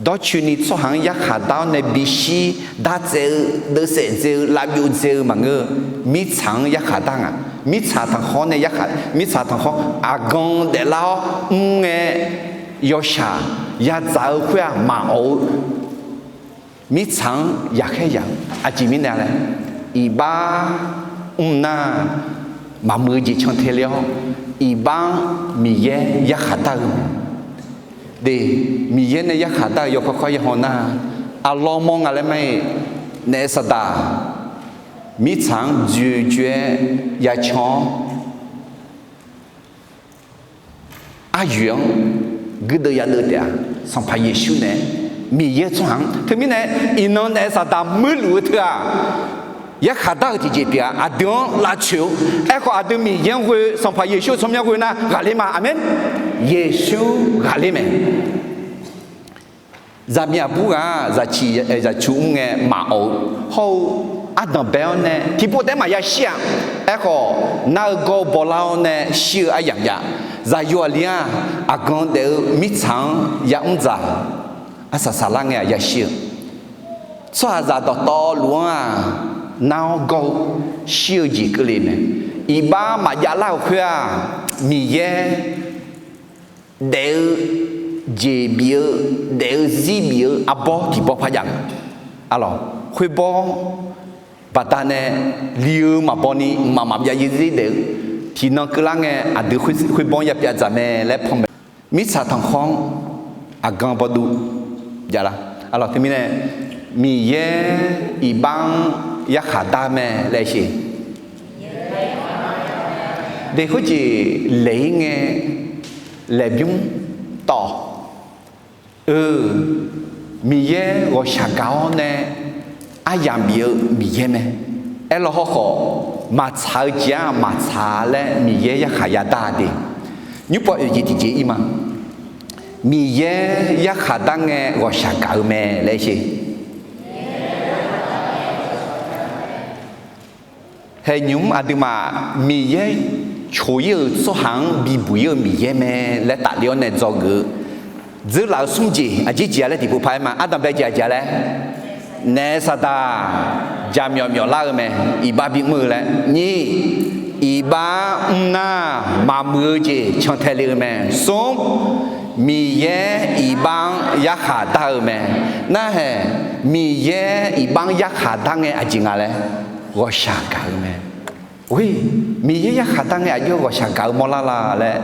dawrcoeni tsawrhaq-anr yarkhaq dar-awr nae bishir dartsaev-eu, deuvsaef dzae-eu, lavbyov dzae-eu maqngeur-eu, mirtsaq-anr yarkhaq dar nga. Mirtsaq tanqkhawr nae yarkhaq, mirtsaq tanqkhawr aqgan daeflar-awr mr ngae, yawshaq yadzaq-eu khoer-aq maqawf-eu mirtsaq-anr yaqkhaer yaq-eu aqjeq mirnae laer, iqbax mr nar, maqmuiq-eu jeq cantae le-awr, iqbax-anr Miqyaer yarkhaq dar-eu de. Miqyaer nae yarkhaq dar-eu yawkawr kawr yahaw nar, arlawr mawr nga laer mar-iq, naef saqdaq mirtsaq-anr dzoeqdzoeq-aer yacan-awr, aryoeq-anr guirdeuv yadeuv taef-a. Sanqpaq Yeqsur nae Miqyaer tsawrhaq-anr teumirnae iqnan naef saqdaq muirluf-eu teu-aq, yarkhaq dar-eu tiqjeq pyeuf-a. Aqdui-anr lavcoeq-eu, aerkhawf aqdui Miqyaer-anr ghoe, Sanqpaq Yeqsur-eu tsawrmyanr ghoe nar ghaqler ma. Aqmeq. Yeqsur ghaqler mae. Zaqmiq aqbur ghaq-aq, zaqciq zaqcur mr ngae maqawf-eu hawr-eu, ardanq bae-awr nae tiqpov taef-aer maqya shir-aq. Aerkhawf, nar-eu gawr-eu bawlar-awr nae shir-eu aryamq jav. Zaqyo aqli-aq, aqgan daef-eu mirtsaq-anr yamr dzaq, arsaq saqlar ngae-aq yashir-eu, tsawrhaqzaq dawqtawvluf-anr-aq, nar-awr gawr-eu shir-eu jeq keuvle mae. Iqbax maqjav lar-euq khoer-aq, Miqyaer daef-eu jeq bif-eu, daef-eu zir bif-eu arbawr tiqbawr par jav-eu. Arlawq, khoerbawr baqdanae li-eu maqbaw ni mqmaq maqbyav yarzir daef-eu, tiqnan keuvlar ngae aqdui khoerbawr-anr yapyav dzaq mae laer panmaeq. Mirtsaq tanqkhawr-anr aqgan bawduv javlar. Arlawq, teumirnae Miqyaer iqbax-anr yarkhaq dar mae laer sher. De khoerjeq laeq-ir ngae laeqbymr tawv-awq. Eu, Miqyaer ghawqshaq gaq-awr nae aryamq bif-eu Miqyaer mae. Aerlaw hawrkhawf, maqtsaq-eu jeq-aq maqtsaq laer Miqyaer yarkhaq yadar de. Nymrpov oeq jeq tiqjeq ir ma. Miqyaer yarkhaq dar ngae ghawqshaq gaq-eu mae laer sher. Haeq nymq-mr aqduimaf Miqyaer coq-ir-euq tsawrhaq-anr bibuq-ir-eu Miqyaer mae laer tafler-awr nae dzawgeuf-eu dzeurlaf-eu smr jeq aqjeq jeq-a laer tiqpov par-aer ma. Ardanqbae jeq aqjeq-a laer, naef saqdaq jaqmyawf myawflar-eu mae, iqbax bimr-eu laer. Nyiq, iqbax mrnar maqmuiq-eu jeq cantae le-eu mae. Smr, Miqyaer iqbax-anr yarkhaq dar-eu mae. Narhaeq, Miqyaer iqbax-anr yarkhaq dar ngae aqjeq nga laer ghawqshaq gaq-eu mae. Or, Miqyaer yarkhaq dar ngae aqjox ghawqshaq gaq-eu mawrlar la laer,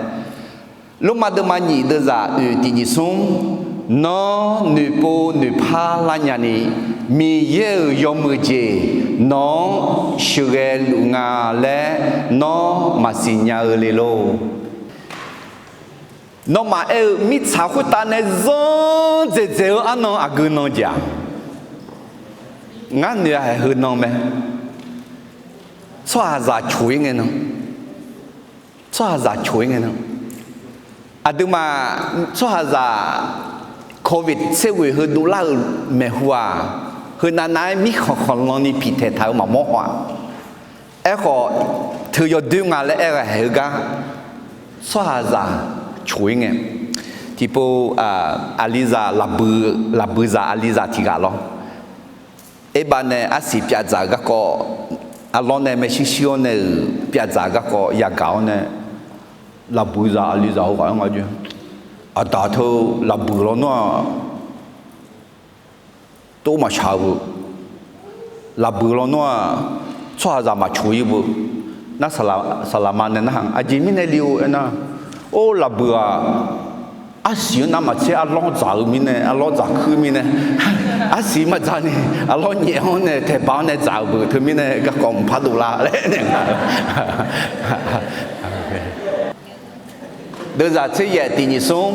Lormav deuvma nyiq deuvzaq oeq tiq nyiq smr, nawr noeqpov noeqpar lar nyani, Miqyaer-euq yawmuiq jeq nawq-anr sheuqghae luf nga laer nawr maqsiq nya-eu le lor. Nawmaf aer-eu mirtsaq khoertav nae zanr dzaeqdzaeq-eu arnan aqgeu nan jeq-aq, ngar noeq-a haeq heu nan mae. Tsawrhaqzaq coq-ir ngae nan, tsawrhaqzaq coq-ir ngae nan, aqduimaf tsawrhaqzaq covid tser ghoeq heu dovlar-euq maeqhu-aq, heunav nav-aer mirkhanq khanqlan ni piqtaeq taq-eu maqmawr haw-aq. Aerkhawf, teu yawdoer nga laer aer-eu haeq heugar, tsawrhaqzaq coq-ir ngae. Tiqpov, aqlizaq, laqbuiq zaq aqlizaq tiq ghaq lawr. Aerbav nae arsiq pyavdzaq-eu garkawv, arlawr nae maershuir shuir-awr nae-euq pyavdzaq-eu garkawv yagaq-awr nae, laqbuiq zaq aqlizaq heughaq-anr nga jir, aqdaq teu laqbuiq lawnmr-aq, tov maqshaq-eu beu. Laqbuiq lawnmr-aq, tsawrhaqzaq maqcoq-ir beu. Nar, saqlaqma nae narhaq, aqjeq mirnae le-or aernar, or, laqbuiq-aq, arsiq-anr navmaqtser arlawr dzaq-eu mirnae, arlawr dzaq kuir mirnae, arsiq maqdzaq ni, arlawr nyaef-anr nae taeqbaq-anr nae dzaq-euq beu. Teumirnae garkawv mqpar dovlar laer aer naeq nga. Deuvzaq tser yaef tiq nyiq smr,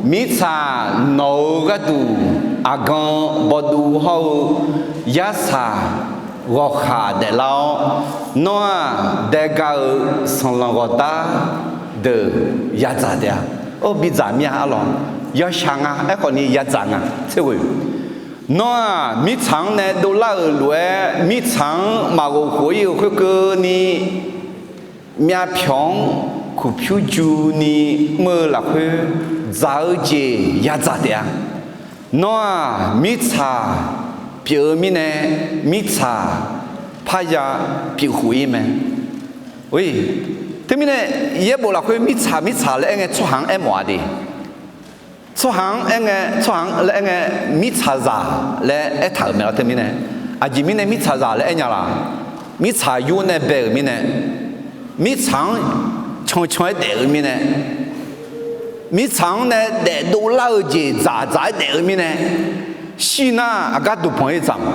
mirtsaq nawq-euq gharduq aqgan bawduv hawr-eu yarsaq ghawqkhaq daeflar-awr, nawr-aq daega-euq sanqlanq ghawqdar deuq yadzaq taef-a. Or, bidzaq mir-a arlawq, yawshaq nga. Aerkhawf ni yadzaq nga tser ghoe. Nawr-aq mirtsaq-anr nae dovlar-euq lof-aer, mirtsaq-anr maqghof khof-ir-euq khoerkeuvni, myavpyawq-anr kuqpyur juni mr-eu lafkhoer dzaq-eu jeq yadzaq taef-a. Nawr-aq mirtsaq pyeuf-eu mirnae, mirtsaq parya pyeuf khof-ir mae. Teumirnae yaerbof lafkhoer mirtsaq mirtsaq laer aer ngae tsawrhaq-anr aermawf-a de. Tsawrhaq-anr aer ngae, tsawrhaq-anr laer aer ngae, mirtsaqzaq laer aertaq-euq mae lawr. Teumirnae aqjeq mirnae mirtsaqzaq laer aer nya laq? Mirtsaq yur nae bae-euq mirnae, mirtsaq-anr cancan-aer daef-eu mirnae, mirtsaq-anr nae daefdov lar-eu jeq dzaqdzaq-aer daef-eu mirnae, shir nar aqgar duqpanq-ir dzaq ma.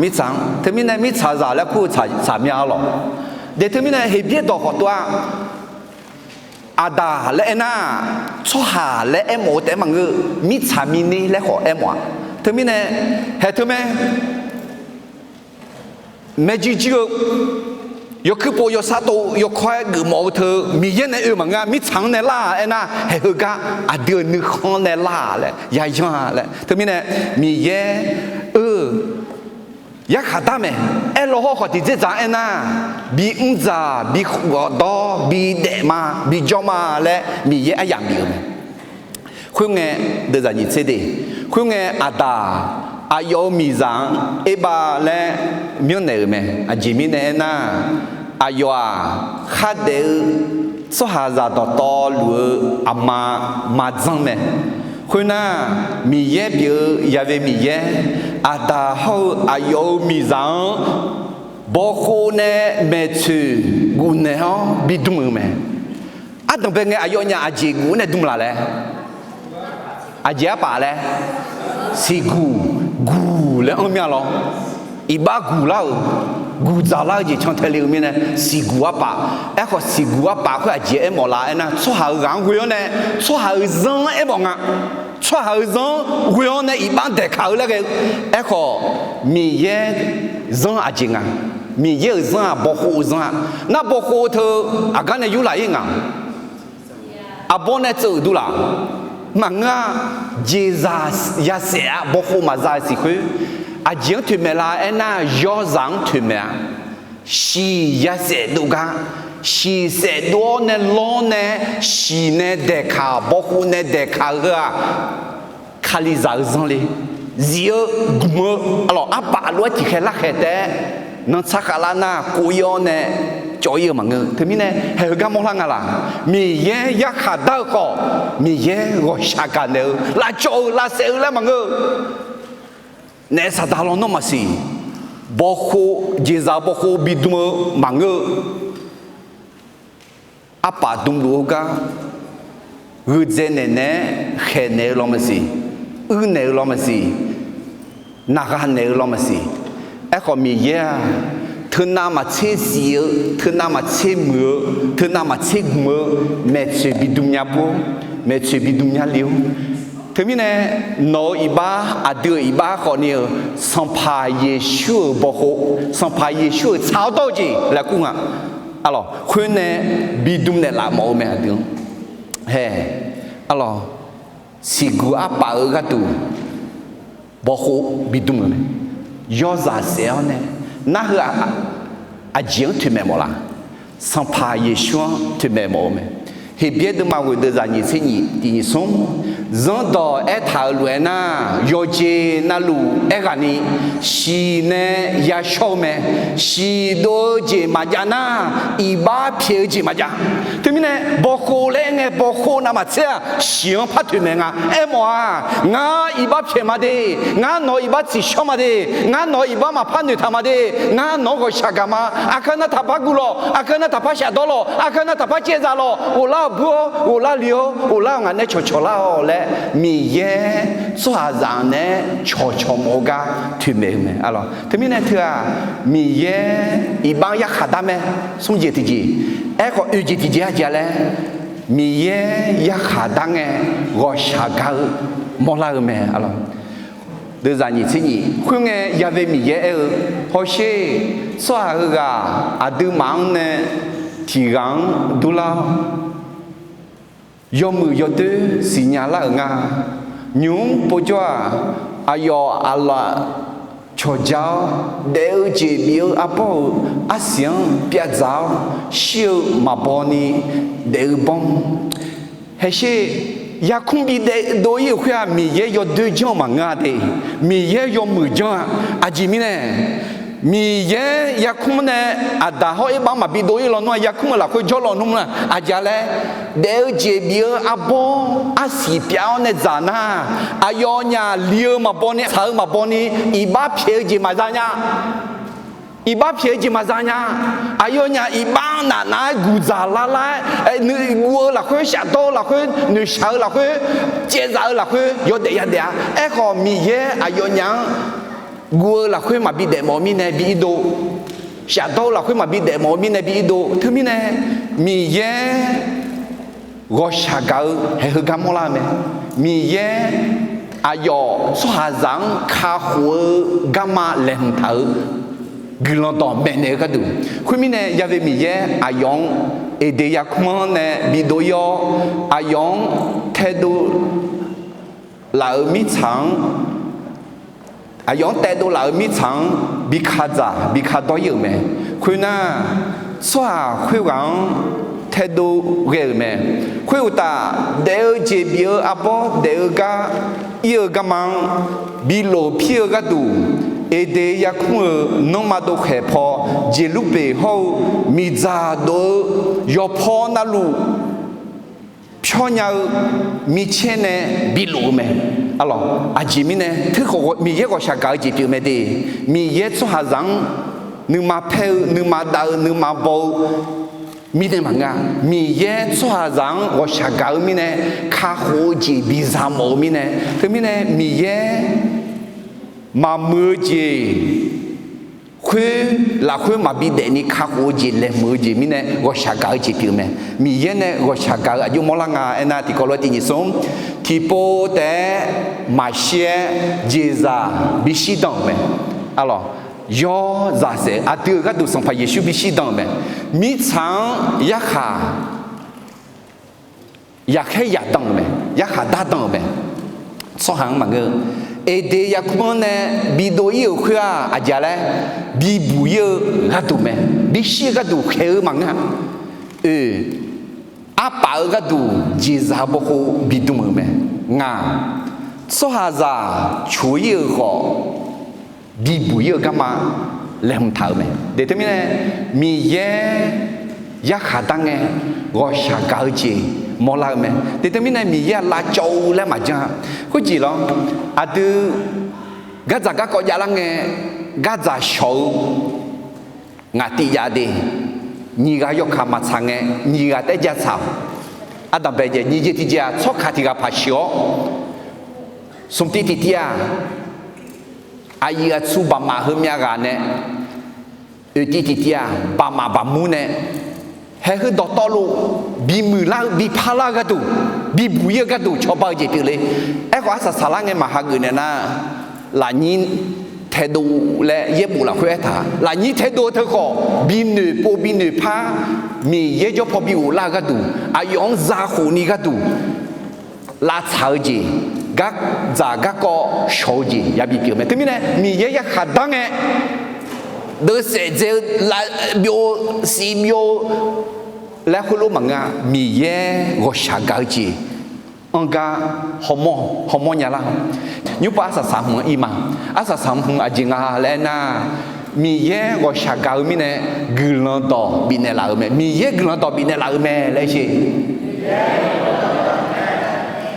Mirtsaq-anr teumirnae mirtsaqzaq laer kur-eu tsaq mya-a lawq. De teumirnae Heqbyaer dawq khawf tov-a. Aqdaq laer aernar, tsawrhaq laer aermawf-eu taef-aer maqngeur, mirtsaq mirner laer khawf aermawf-a. Teumirnae haeq teumae, maeqjir jir-eu, yawkuir pov yawsar tov yawkawr-aer geufmawf-eu teu Miqyaer nae oe maqngeur-a. Mirtsaq-anr nae lar-a aernar, haeq heugar aqdui-euq nuikhanr nae lar-a laer yayan-a laer. Teumirnae Miqyaer-eu yarkhaq dar mae. Aerlaw hawr khawf tiqdzer dzaq-anr aernar, bimr dzaq, bighawqdawr, bidaef ma, bijawr ma laer Miqyaer aryamq bif-euq mae. Khoerngae, deuvzaq nyiq tser de, khoerngae aqdaq aqyawf-euq miqzaq-anr erbav laer myanrnaeq-euq mae. Aqjeq mirnae aernar, aqyawf-aq khardaef-eu tsawrhaqzaq dawqtawvluf-eu aqma maqdzanr mae. Khoernar, Miqyaer pyeuf-eu Yaqve Miqyaer, aqdaq hawr-eu aqyawf-euq miqzaq-anr bawkhov nae maeqtsoeq guf naeq-awr bidm-euq mae. Ardanqbae ngae aqyawfnyaf aqjeq guf-awr nae dm laf laer? Aqjeq arpaf laer? Siqguq, guq laer anr mir-a lawr. Iqbax guq lar-euq, guq dzaq lar-eu jeq cantae le-eu mirnae, siqguq arpaf. Aerkhawf siqguq arpaf khoer aqjeq aermawf la aernar, tsawrhaq-euq ghaq-anr ghoe-awr nae, tsawrhaq-euq zanr-anr aermawf nga. Tsawrhaq-euq zanr-anr ghoe-awr nae iqbax-anr daeqkaq-eu laer ghae-eu. Aerkhawf Miqyaer zanr aqjeq nga. Miqyaer-euq zanr-aq bawkhov-eu zanr-a. Nar bawkhov-eu teu aqgar nae yurlaf-ir nga. Aqbawr nae tseuv-euq durlaf. maqngeur-a. Jeqzaq yasaef-a, bawkhov maqza-eu siq khoer, aqjeq-anr toeqmaeq la aernar, yawzaq-anr toeqmaeq-a. Shiq yasaef dov gar, shiq saef dov-awr nae lawr nae, shiq nae daeqkaq, bawkhov nae daeqkaq-eu heu-aq, Kalizaq-eu zanr le, zif-eu gmq-eu, arlawq arpaf lof-aer tiqkhaeq larkhaeq taef-aer, nantsar khavlar nar kov-ir-awr nae cawv-ir-eu maqngeur. Teumirnae haeq heugar mawrlar nga laq? Miqyaer yarkhaq dar-eu khawf, Miqyaer ghawqshaq gaqnaeq-eu, lavcawv-eu, lavsaef-eu laer maqngeur-eu. Naef saqdaq lawnmr maqsiq, bawkhov, jeqzaq bawkhov bidm-eu maqngeur-eu. Arpaf dmluf-eu gar, gheudzae naeq naeq-aer khaeqnaeq-eu law maqsiq, uirnaeq-eu law maqsiq, naqgha naeq-eu law maqsiq. Aerkhawf Miqyaer-aq, teunav maqtser zif-eu, teunav maqtser muiq-eu, teunav maqtser gmq-eu, maeqtsoeq bidm nya bur-awr, maeqtsoeq bidm nya le-awr. Teumirnae nawq-euq iqbax, aqdui-euq iqbax khawfni-euq Sanqpaq Yeqsur-euq bawkhov, Sanqpaq Yeqsur-euq tsaq-awr dawr-eu jeq laer kur nga. Arlawq khoer nae bidm naeqlaf mawf-eu mae aqdui-anr. Hae, arlawq siqguq arpaf-eu gharduq bawkhov bidm-euq mae. Yawzaq saef-awr nae, nar heu-aq, aqjeq-anr toeqmaeq mawf laq? Sanqpaq Yeqsur-anr toeqmaeq mawf-eu mae. Heqbyaer deuvma ghoeq deuvzaq nyiq tser nyiq tiq nyiq smr, zanrdawq aertaq-euq lof-aer nar, yawqjeq navluf aerghaqni, shiq nae yashawr-eu mae. Shiq dov-eu jeq maqjav nar, iqbax pyaeq-eu jeq maqjav. Teumirnae bawkhov laer aer ngae, bawkhov navmaqtser-aq, shiq-anr par toeqmaeq nga. Aermawf-aq, ngar iqbax pyaeq ma de, ngar nawq-euq iqbax tsiqshawr ma de, ngar nawq-euq iqbax maqpar noeqtaq ma de, ngar nawq-anr ghawqshaq gaq ma. Aqkar nar taqpar guv lawq, aqkar nar taqpar shafdawr lawq, aqkar nar taqpar caevzaq lawq, ghoflar-awq bur-awr, ghoflar li-awr, ghoflar-awq ngaq nae cawqcawq lar-awq laer, Miqyaer tsawrhaqzaq naeq-aer cawqcawq mawf-eu gar toeqmaeq-eu mae. Arlawq teumirnae teu-aq, Miqyaer iqbax-anr yarkhaq dar mae. Smr jeq tiqjeq, aerkhawf oeq jeq tiqjeq-a jeq-a laer, Miqyaer yarkhaq dar ngae, ghawqshaq gaq-eu mawrlar-eu mae. Arlawq deuvzaq nyiq tser nyiq, khoerngae yave Miqyaer aer-eu, hawsher, tsawrhaq heughaq aqduimaf-anr nae tiq ghaq-anr durlar-awr, yawmuiq yawdoer siqnya lar-euq nga. Nymq-mr povjawr-aq, aqyawf aqlaf cawqja-awr, daef-eu jeq bif-eu arbawr-euq arsiq-anr pyavdzaq-awr, shir-eu maqbaw ni daef-eu bawr. Hawsher, yarkmr bidaef dov-ir-euq khoer-aq, Miqyaer yawdoer janr-eu maqngeur-a de. Miqyaer yawmuiq janr-a. Aqjeq mirnae, Miqyaer yarkmr nae aqda hawr erbax maqbi dov-ir lawnmr-a, yarkmr-eu lafkhoer jawrlawnmr-a. Aqjeq laer, daef-eu jeq bif-eu arbawr arsiq pyaf-awr nae dzaq nar, aqyawfnyaf li-eu maqbaw ni, tsaq-eu maqbaw ni, iqbax pyaeq-eu jeq maqza nya. Iqbax pyaeq-eu jeq maqza nya. Aqyawfnyaf iqbax nafnav-aer guqdzaq lar lar-aer, nuiguv-eu lafkhoer, shafdawr-eu lafkhoer, noeqshaq-eu lafkhoer, caevzaq-eu lafkhoer yawdaef yadaef-a. Aerkhawf Miqyaer aqyawfnyaf-anr guv-eu lafkhoer maqbi daef mawf-eu mirnae bi irdov, shafdawr-eu lafkhoer maqbi daef mawf-eu mirnae bi irdov. Teumirnae Miqyaer ghawqshaq gaq-eu haeq heugar mawrlar-eu mae. Miqyaer aqyawf tsawrhaqzaq-anr kakhof-eu garma laeqhmq taq-euq guiqlanq dawq maeqnaeq-eu gharduq. Khoermirnae yave Miqyaer aqyawf-anr Eqdeq yarkmr-anr nae bidov-ir-awr, aqyawf-anr taedov laf-euq mirtsaq-anr, aqyawf-anr taedov laf-euq mirtsaq-anr bi kadzaq bi kadawr-ir-euq mae. Khoernar, tsawrhaq khoerghaq-anr taedov ghae-euq mae. Khoeruqtaf, daef-eu jeq bif-eu arbawr daef-eu gar ir-eu garma-anr bi lof pir-eu gharduq, Eqdeq yarkmr-euq nanrma dov khaeq paw, Jeqlurbeq hawr-eu miqdzaq dov-eu yawpaw navluf pyawr nya-eu micaer nae bilof-eu mae. Arlawq, aqjeq mirnae teukhawf Miqyaer ghawqshaq gaq-eu jeq pyeuf mae de. Miqyaer tsawrhaqzaq-anr nuima paer-eu, nuima dav-eu, nuima baw-eu mirnae maqngeur-a. Miqyaer tsawrhaqzaq-anr ghawqshaq gaq-eu mirnae kakhof-eu jeq biza mawf-eu mirnae. Teumirnae Miqyaer maqmuiq-eu jeq khoer lafkhoer maqbi daefni kakhof-eu jeq laeqhmq-eu jeq mirnae ghawqshaq gaq-eu jeq pyeuf mae. Miqyaer nae ghawqshaq gaq-eu aqjox mawrlar nga aernar, tiqkawv lof-aer tiq nyiq smr, tiqpov taef-aer maqshir-aer jeqzaq bishir dan-euq mae. Arlawq, yawzaq saef aqdui-euq gharduq Sanqpaq Yeqsur bishir dan-euq mae. Mirtsaq-anr yarkhaq yaqkhaer yaqdan-euq mae. yarkhaq dardan-euq mae. Tsawrhaq-anr maqngeur-eu, Eqdeq yarkmr-anr nae bidov-ir-euq khoer-aq, aqjeq laer, bibuq-ir-eu gharduq mae. Bishir-eu gharduq khaeq-eu maqngeur-a. Oe, arpaf-eu gharduq jeqzaq-eu bawkhov bidm-euq mae. Ngaq, tsawrhaqzaq coq-ir-euq khawf, bibuq-ir-eu garma laeqhmq taq-euq mae. Deqteumirnae, Miqyaer yarkhaq dar ngae ghawqshaq gaq-eu jeq mawrlar-eu mae. Deqteumirnae, Miqyaer-aq lavcawv-eu laer maqjan-a. Khoerjeq lawr, aqdui gardzaq garkawv javlar ngae, gardzaq shawq-eu ngaq tiv jav de, nyiq ghaq yawkaq maqtsaq ngae, nyiq ghaq taef-aer jatsaq-awq. Ardanqbae jeq nyiq jeq tiq jeq-aq, tsawrkaq tiq ghaq paq sheuq-awr, smq tiv tiq tiv-aq, aqyuif aqtsu baqmaf heumyav ghaq nae, oeq tiv tiq tiv-aq, baqmaf baqmur nae, haeq heu dawqtawvluf bimuiq lar-eu biparlar-eu gharduq, bibuq-ir-eu gharduq cawba-eu jeq pyeufle. Aerkhawf, arsaq saqlar ngae maqhageuf naeq nar, lafnyir taedov laer yaerbof lafkhoer aertaq, lafnyir taedov-eu teu khawf, binoeq pov binoeq par, Miqyaer jawr paw bi ghoflar-eu gharduq, aqyawf-anr zakhof ni gharduq, lavtsaq-eu jeq, gardzaq garkawv shawq-eu jeq yabi pyeuf mae. Teumirnae, Miqyaer yarkhaq dar ngae, deuvsaef dzae-eu, lavbyov-eu, sivbyov-eu laer khoerlof maqngeur-a. Miqyaer ghawqshaq gaq-eu jeq anr gar hawmawr, hawmawr nya lar. Nymrpav arsaq saqhmq-anr ir ma. Arsaq saqhmq aqjeq nga laer aernar, Miqyaer ghawqshaq gaq-eu mirnae, guiqlanq dawq bifnaeq laf-euq mae. Miqyaer guiqlanq dawq bifnaeq laf-euq mae laer sher.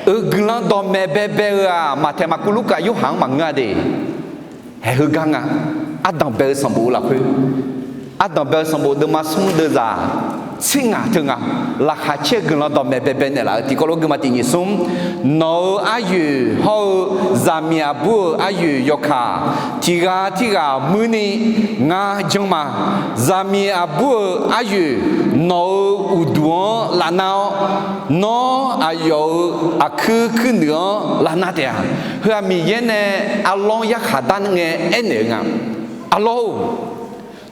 Euq guiqlanq dawqmaeq baebae-eu-aq, Maqtaeq, Maqkuv, Lurkaf, Yorhaq-anr maqngeur-a de. Haeq heugar nga. Ardanqbae-eu sanqbof-eu lafkhoer, ardanqbae-eu sanqbof deuvma smr deuvzaq tser ngaq teu nga. Laqkhaq caer-eu guiqlanq dawqmaeq baebae naeqlaf-eu tiqkawv lof guima tiq nyiq smr, nawq-euq aryoeq hawr-eu zaqmiq aqbur-euq aryoeq yawkaq tiq ghaq tirghaq muir ni ngar janr ma. Zaqmiq aqbur-euq aryoeq nawq-euq uqduq-anr lavnar-awr, nawr aqyawf-euq aqkuir kuirnuiq-anr lavnar taef-a. Heu-aq Miqyaer nae arlawr yarkhaq dar ngae aernaeq-eu nga. Arlawr-or,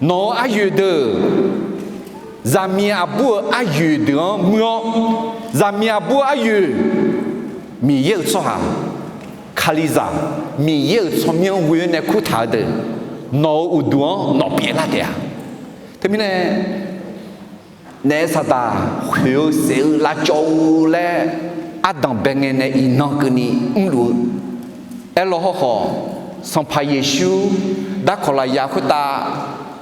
nawq-euq aryoeq deuq, zaqmiq aqbur-euq aryoeq deuq-anr muir-awr, zaqmiq aqbur-eu aryoeq, Miqyaer-euq tsawrhaq, Kalizaq, Miqyaer-euq tsawrmyanr ghoe-awr nae kurtaq-eu deuq, nawq-euq uqduq-anr nawq pyeuflar taef-a. Teumirnae, naef saqdaq khoeq-eu saef-eu lavcawv-eu laer, ardanqbae ngae nae iqnan keuvni mrluf-eu. Aerlawr hawrkhawf, Sanqpaq Yeqsur darkawq lafyaq khoertav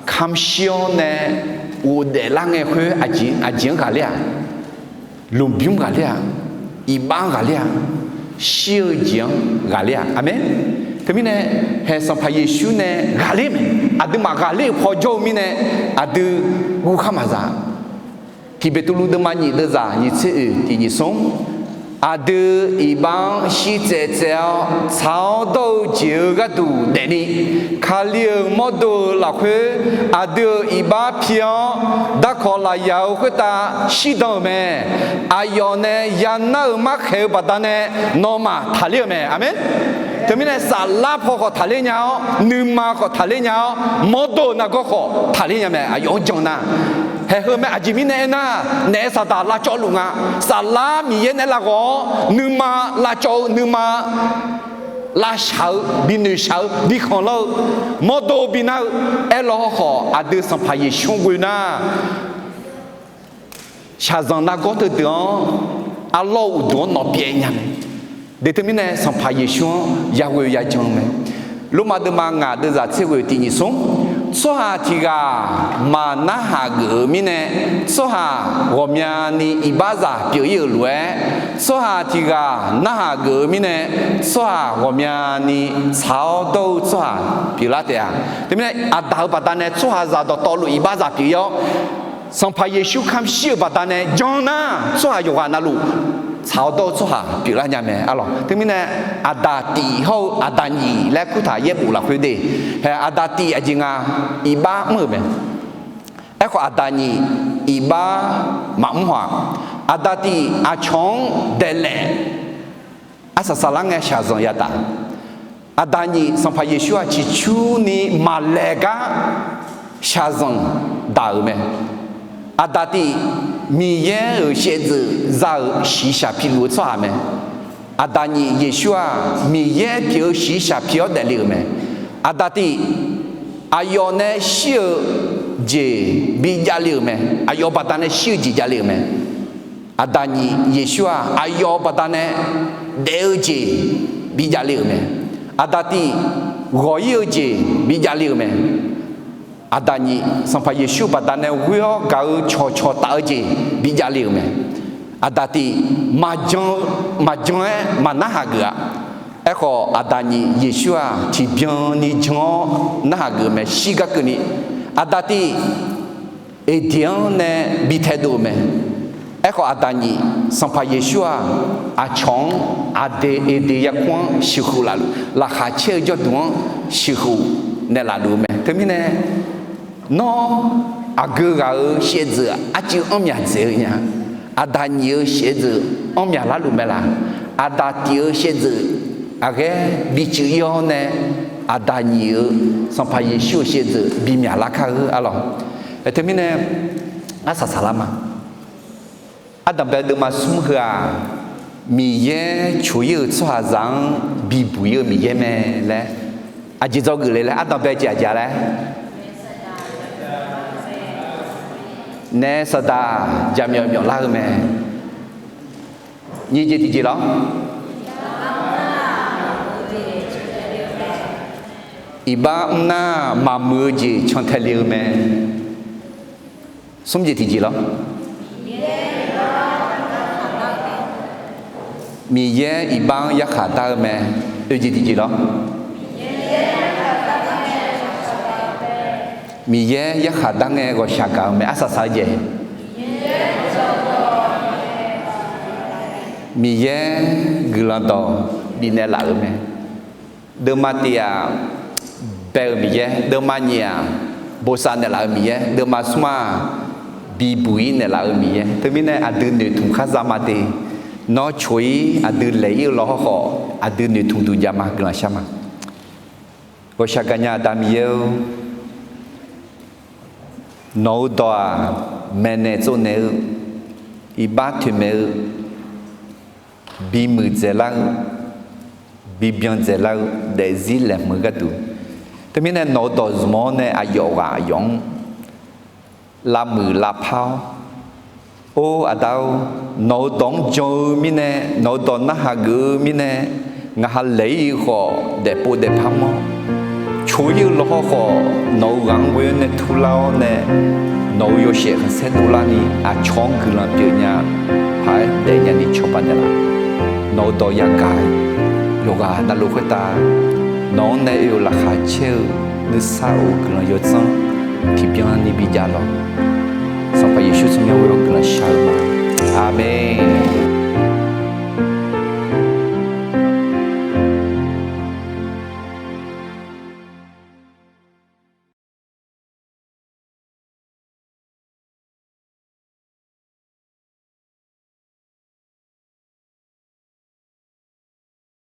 kamq shir-awr nae ghofdaef lar ngae khoer aqjeq, aqjeq-anr ghaqler-aq, lmqbymr ghaqler-aq, iqbax-anr ghaqler-aq, shir-eu jeq-anr ghaqler-aq. Aqmeq. Teumirnae, haeq Sanqpaq Yeqsur nae ghaqler mae. Aqduimaf ghaqler-euq paw jawr-eu mirnae, aqdui guv khar maqzaq. Tiq Beqtuvluv deuvma nyiq deuvzaq nyiq tser oeq tiq nyiq smr, aqdui iqbax-anr shirtsaev tsaev-awr tsaq-awr dawr-eu jeq-eu gharduq daefni, Kali-euq mawrdo-eu lafkhoer aqdui-euq iqbax pi-awr, darkawq lafyaq-eu khoertav shirdan-euq mae. Aqyawf nae yanar-eu markhaeq-eu baqdanae nawmaf taqler-eu mae. Aqmeq. Teumirnae saflar paw khawf taqler nya-awr, nuima khawf taqler nya-awr, mawrdo-eu nargawr khawf taqler nya mae. Aqyawf-anr jan nar, haeq heu mae. Aqjeq mirnae aernar, naef saqdaq lavcawv luf nga. Saflar Miqyaer nae lavghawq-awr nuima lavcawv-eu, nuima lavshaq-eu, binoeqshaq-eu, bikhanqlanr-eu, mawrdo binar-eu. Aerlawr hawrkhawf, aqdui Sanqpaq Yeqsur-anr ghoe nar, shaqzanq nargawr teudeuq-anr, arlawr-eu uqduq-anr nawq pyaev nya mae. Deqteumirnae Sanqpaq Yeqsur-anr yaghoe yajan-eu mae. Lormav deuvma ngaq deuvzaq tser ghoe tiq nyiq smr, tsawrhaq tiq ghaq maqnarhaq geuf-eu mirnae, tsawrhaq ghawqmyani iqbaxzaq pyeuf-ir-euq lof-aer, tsawrhaq tiq ghaq narhaq geuf-eu mirnae, tsawrhaq ghawqmyani tsaq-awr dawr-eu tsawrhaq pyeuflar taef-a. Teumirnae Aqdaq-euq baqdanae tsawrhaqzaq dawqtawvluf iqbaxzaq pyeuf-ir-awr, Sanqpaq Yeqsur kamq shir-euq baqdanae jan nar, tsawrhaq yawqghaq navluf tsaq-awr dawr-eu tsawrhaq pyeuflar nya mae. Arlawq, teumirnae Aqdaq tif hawr-eu Aqdaq nyif laer kurtaq yaerbof lafkhoer de. Hae, Aqdaq tif aqjeq nga, iqbax mr-euq mae. Aerkhawf, Aqdaq nyif iqbax maqmr haw-aq. Aqdaq tif aqcawq-anr daeqlaef, arsaq saqlar ngae shaqzanq yataf. Aqdaq nyif Sanqpaq Yeqsur-aq ciqcurni maqlaeq gar shaqzanq daq-euq mae. Aqdaq tif Miqyaer-euq shaevdzeuf za-euq shiqshaq piluf-eu tsawrhaq mae. Aqdaq nyif Yeqsur-aq, Miqyaer pyeuf-eu shiqshaq pi-awr daefle-euq mae. Aqdaq tiq, aqyawf nae shir-eu jeq bijav le-euq mae. Aqyawf baqdanae shir-eu jeq javle-euq mae. Aqdaq nyif Yeqsur-aq, aqyawf baqdanae daef-eu jeq bijav le-euq mae. Aqdaq tiq, ghawq-ir-eu jeq bijav le-euq mae. Aqdaq nyif Sanqpaq Yeqsur baqdanae ghoer-awr gaq-eu cawqcawq taf-eu jeq bijav le-euq mae. Aqdaq tiq, maqjan-eu, maqjan-aer maqnarhaq geuf-a. Aerkhawf, Aqdaq nyif Yeqsur-aq, tiqbyan ni jan-awr narhaq geuf mae, shir gar keuvni. Aqdaq tiq, Eqdeq-anr nae bi taedov-eu mae. Aerkhawf, Aqdaq nyif Sanqpaq Yeqsur-aq, aqcawq-anr Aqdaq Eqdeq yarkmr-anr sheuqkhof laf, laqkhaq caer-eu jawrduq-anr sheuqkhof naeqlaf luf-eu mae. Teumirnae, nawr aqgeu ghaq-euq shaevdzeuf arcuiv anrmyaq dzaeq-eu nya. Aqdaq nyif-euq shaevdzeuf anrmyaq larluf mae laq. Aqdaq tiq-euq shaevdzeuf aqghaer bicuf-ir-awr nae, Aqdaq nyif-euq Sanqpaq Yeqsur-euq shaevdzeuf bimyaq lar kar-eu arlawq. Teumirnae, arsaq saqlar ma. Ardanqbae deuvma smr heu-aq, Miqyaer coq-ir-euq tsawrhaqzaq-anr bibuq-ir-eu Miqyaer mae laer, aqjeq dzawgeuf le laer ardanqbae jeq aqjeq laer, naef saqdaq jaqmyawf myawf lar-eu mae. Nyiq jeq tiqjeq lawr. Iqbax mrnar maqmuiq-eu jeq cantae le-eu mae. Smr jeq tiqjeq lawr. Miqyaer iqbax-anr yarkhaq dar-eu mae. Oeq jeq tiqjeq lawr. Miqyaer yarkhaq dar ngae ghawqshaq gaq-eu mae. Arsaq saq-eu jeq. Miqyaer guiqlanq dawq bifnaeq laf-euq mae. Deuvma tiq-aq, bae-euq Miqyaer. Deuvma nyiq-aq, bosav naeqlaf-euq Miqyaer. Deuvma smr-aq, bibuq-ir naeqlaf-euq Miqyaer. Teumirnae aqdui noeqtmq khar za ma de. Nawr coq-ir aqdui laeq-ir-eu lawhawr khawf, aqdui noeqtmq duq jav ma, guiqlanq shar ma. Ghawqshaq gaqnya Aqda Miqyaer-or, nawq-eu dawq-aq, maeqnaeq tsovnaeq-eu, iqbax toeqmaeq-eu, bimuiq dzaeqlar-eu, bibyan dzaeqlar-eu, daefzir laeqhmq-eu gharduq. Teumirnae nawq-eu dawq zmq-awr nae aqyawf ghaq aqyawf-anr lavmuiq lavpar-awr, Or Aqda-or, nawq-eu dawq-anr jan-eu mirnae, nawq-eu dawq narhaq geuf-eu mirnae, ngaq ha laeq-ir-eu khawf daefpov daefpar mawr. Coq-ir-eu lawhawr khawf nawq-eu ghaq-anr ghoe-awr nae turlar-awr nae, nawq-eu yawshaef khanqsaer dovlarni aqcawq-anr guiqlanq pyeuf nya, paq-aer daef nyani cawba naeqlaf. Nawq-eu dawq yagaq-eu yawqghaq navluf khoertav nawq-anr nae oe-euq laqkhaq caer-eu nuisar of-eu guiqlanq yawdzanr tiqbyan ni bijav lawq. Sanqpaq Yeqsur tsawrmyanr ghoe-awr guiqlanq shar-eu ma. Aqmeq.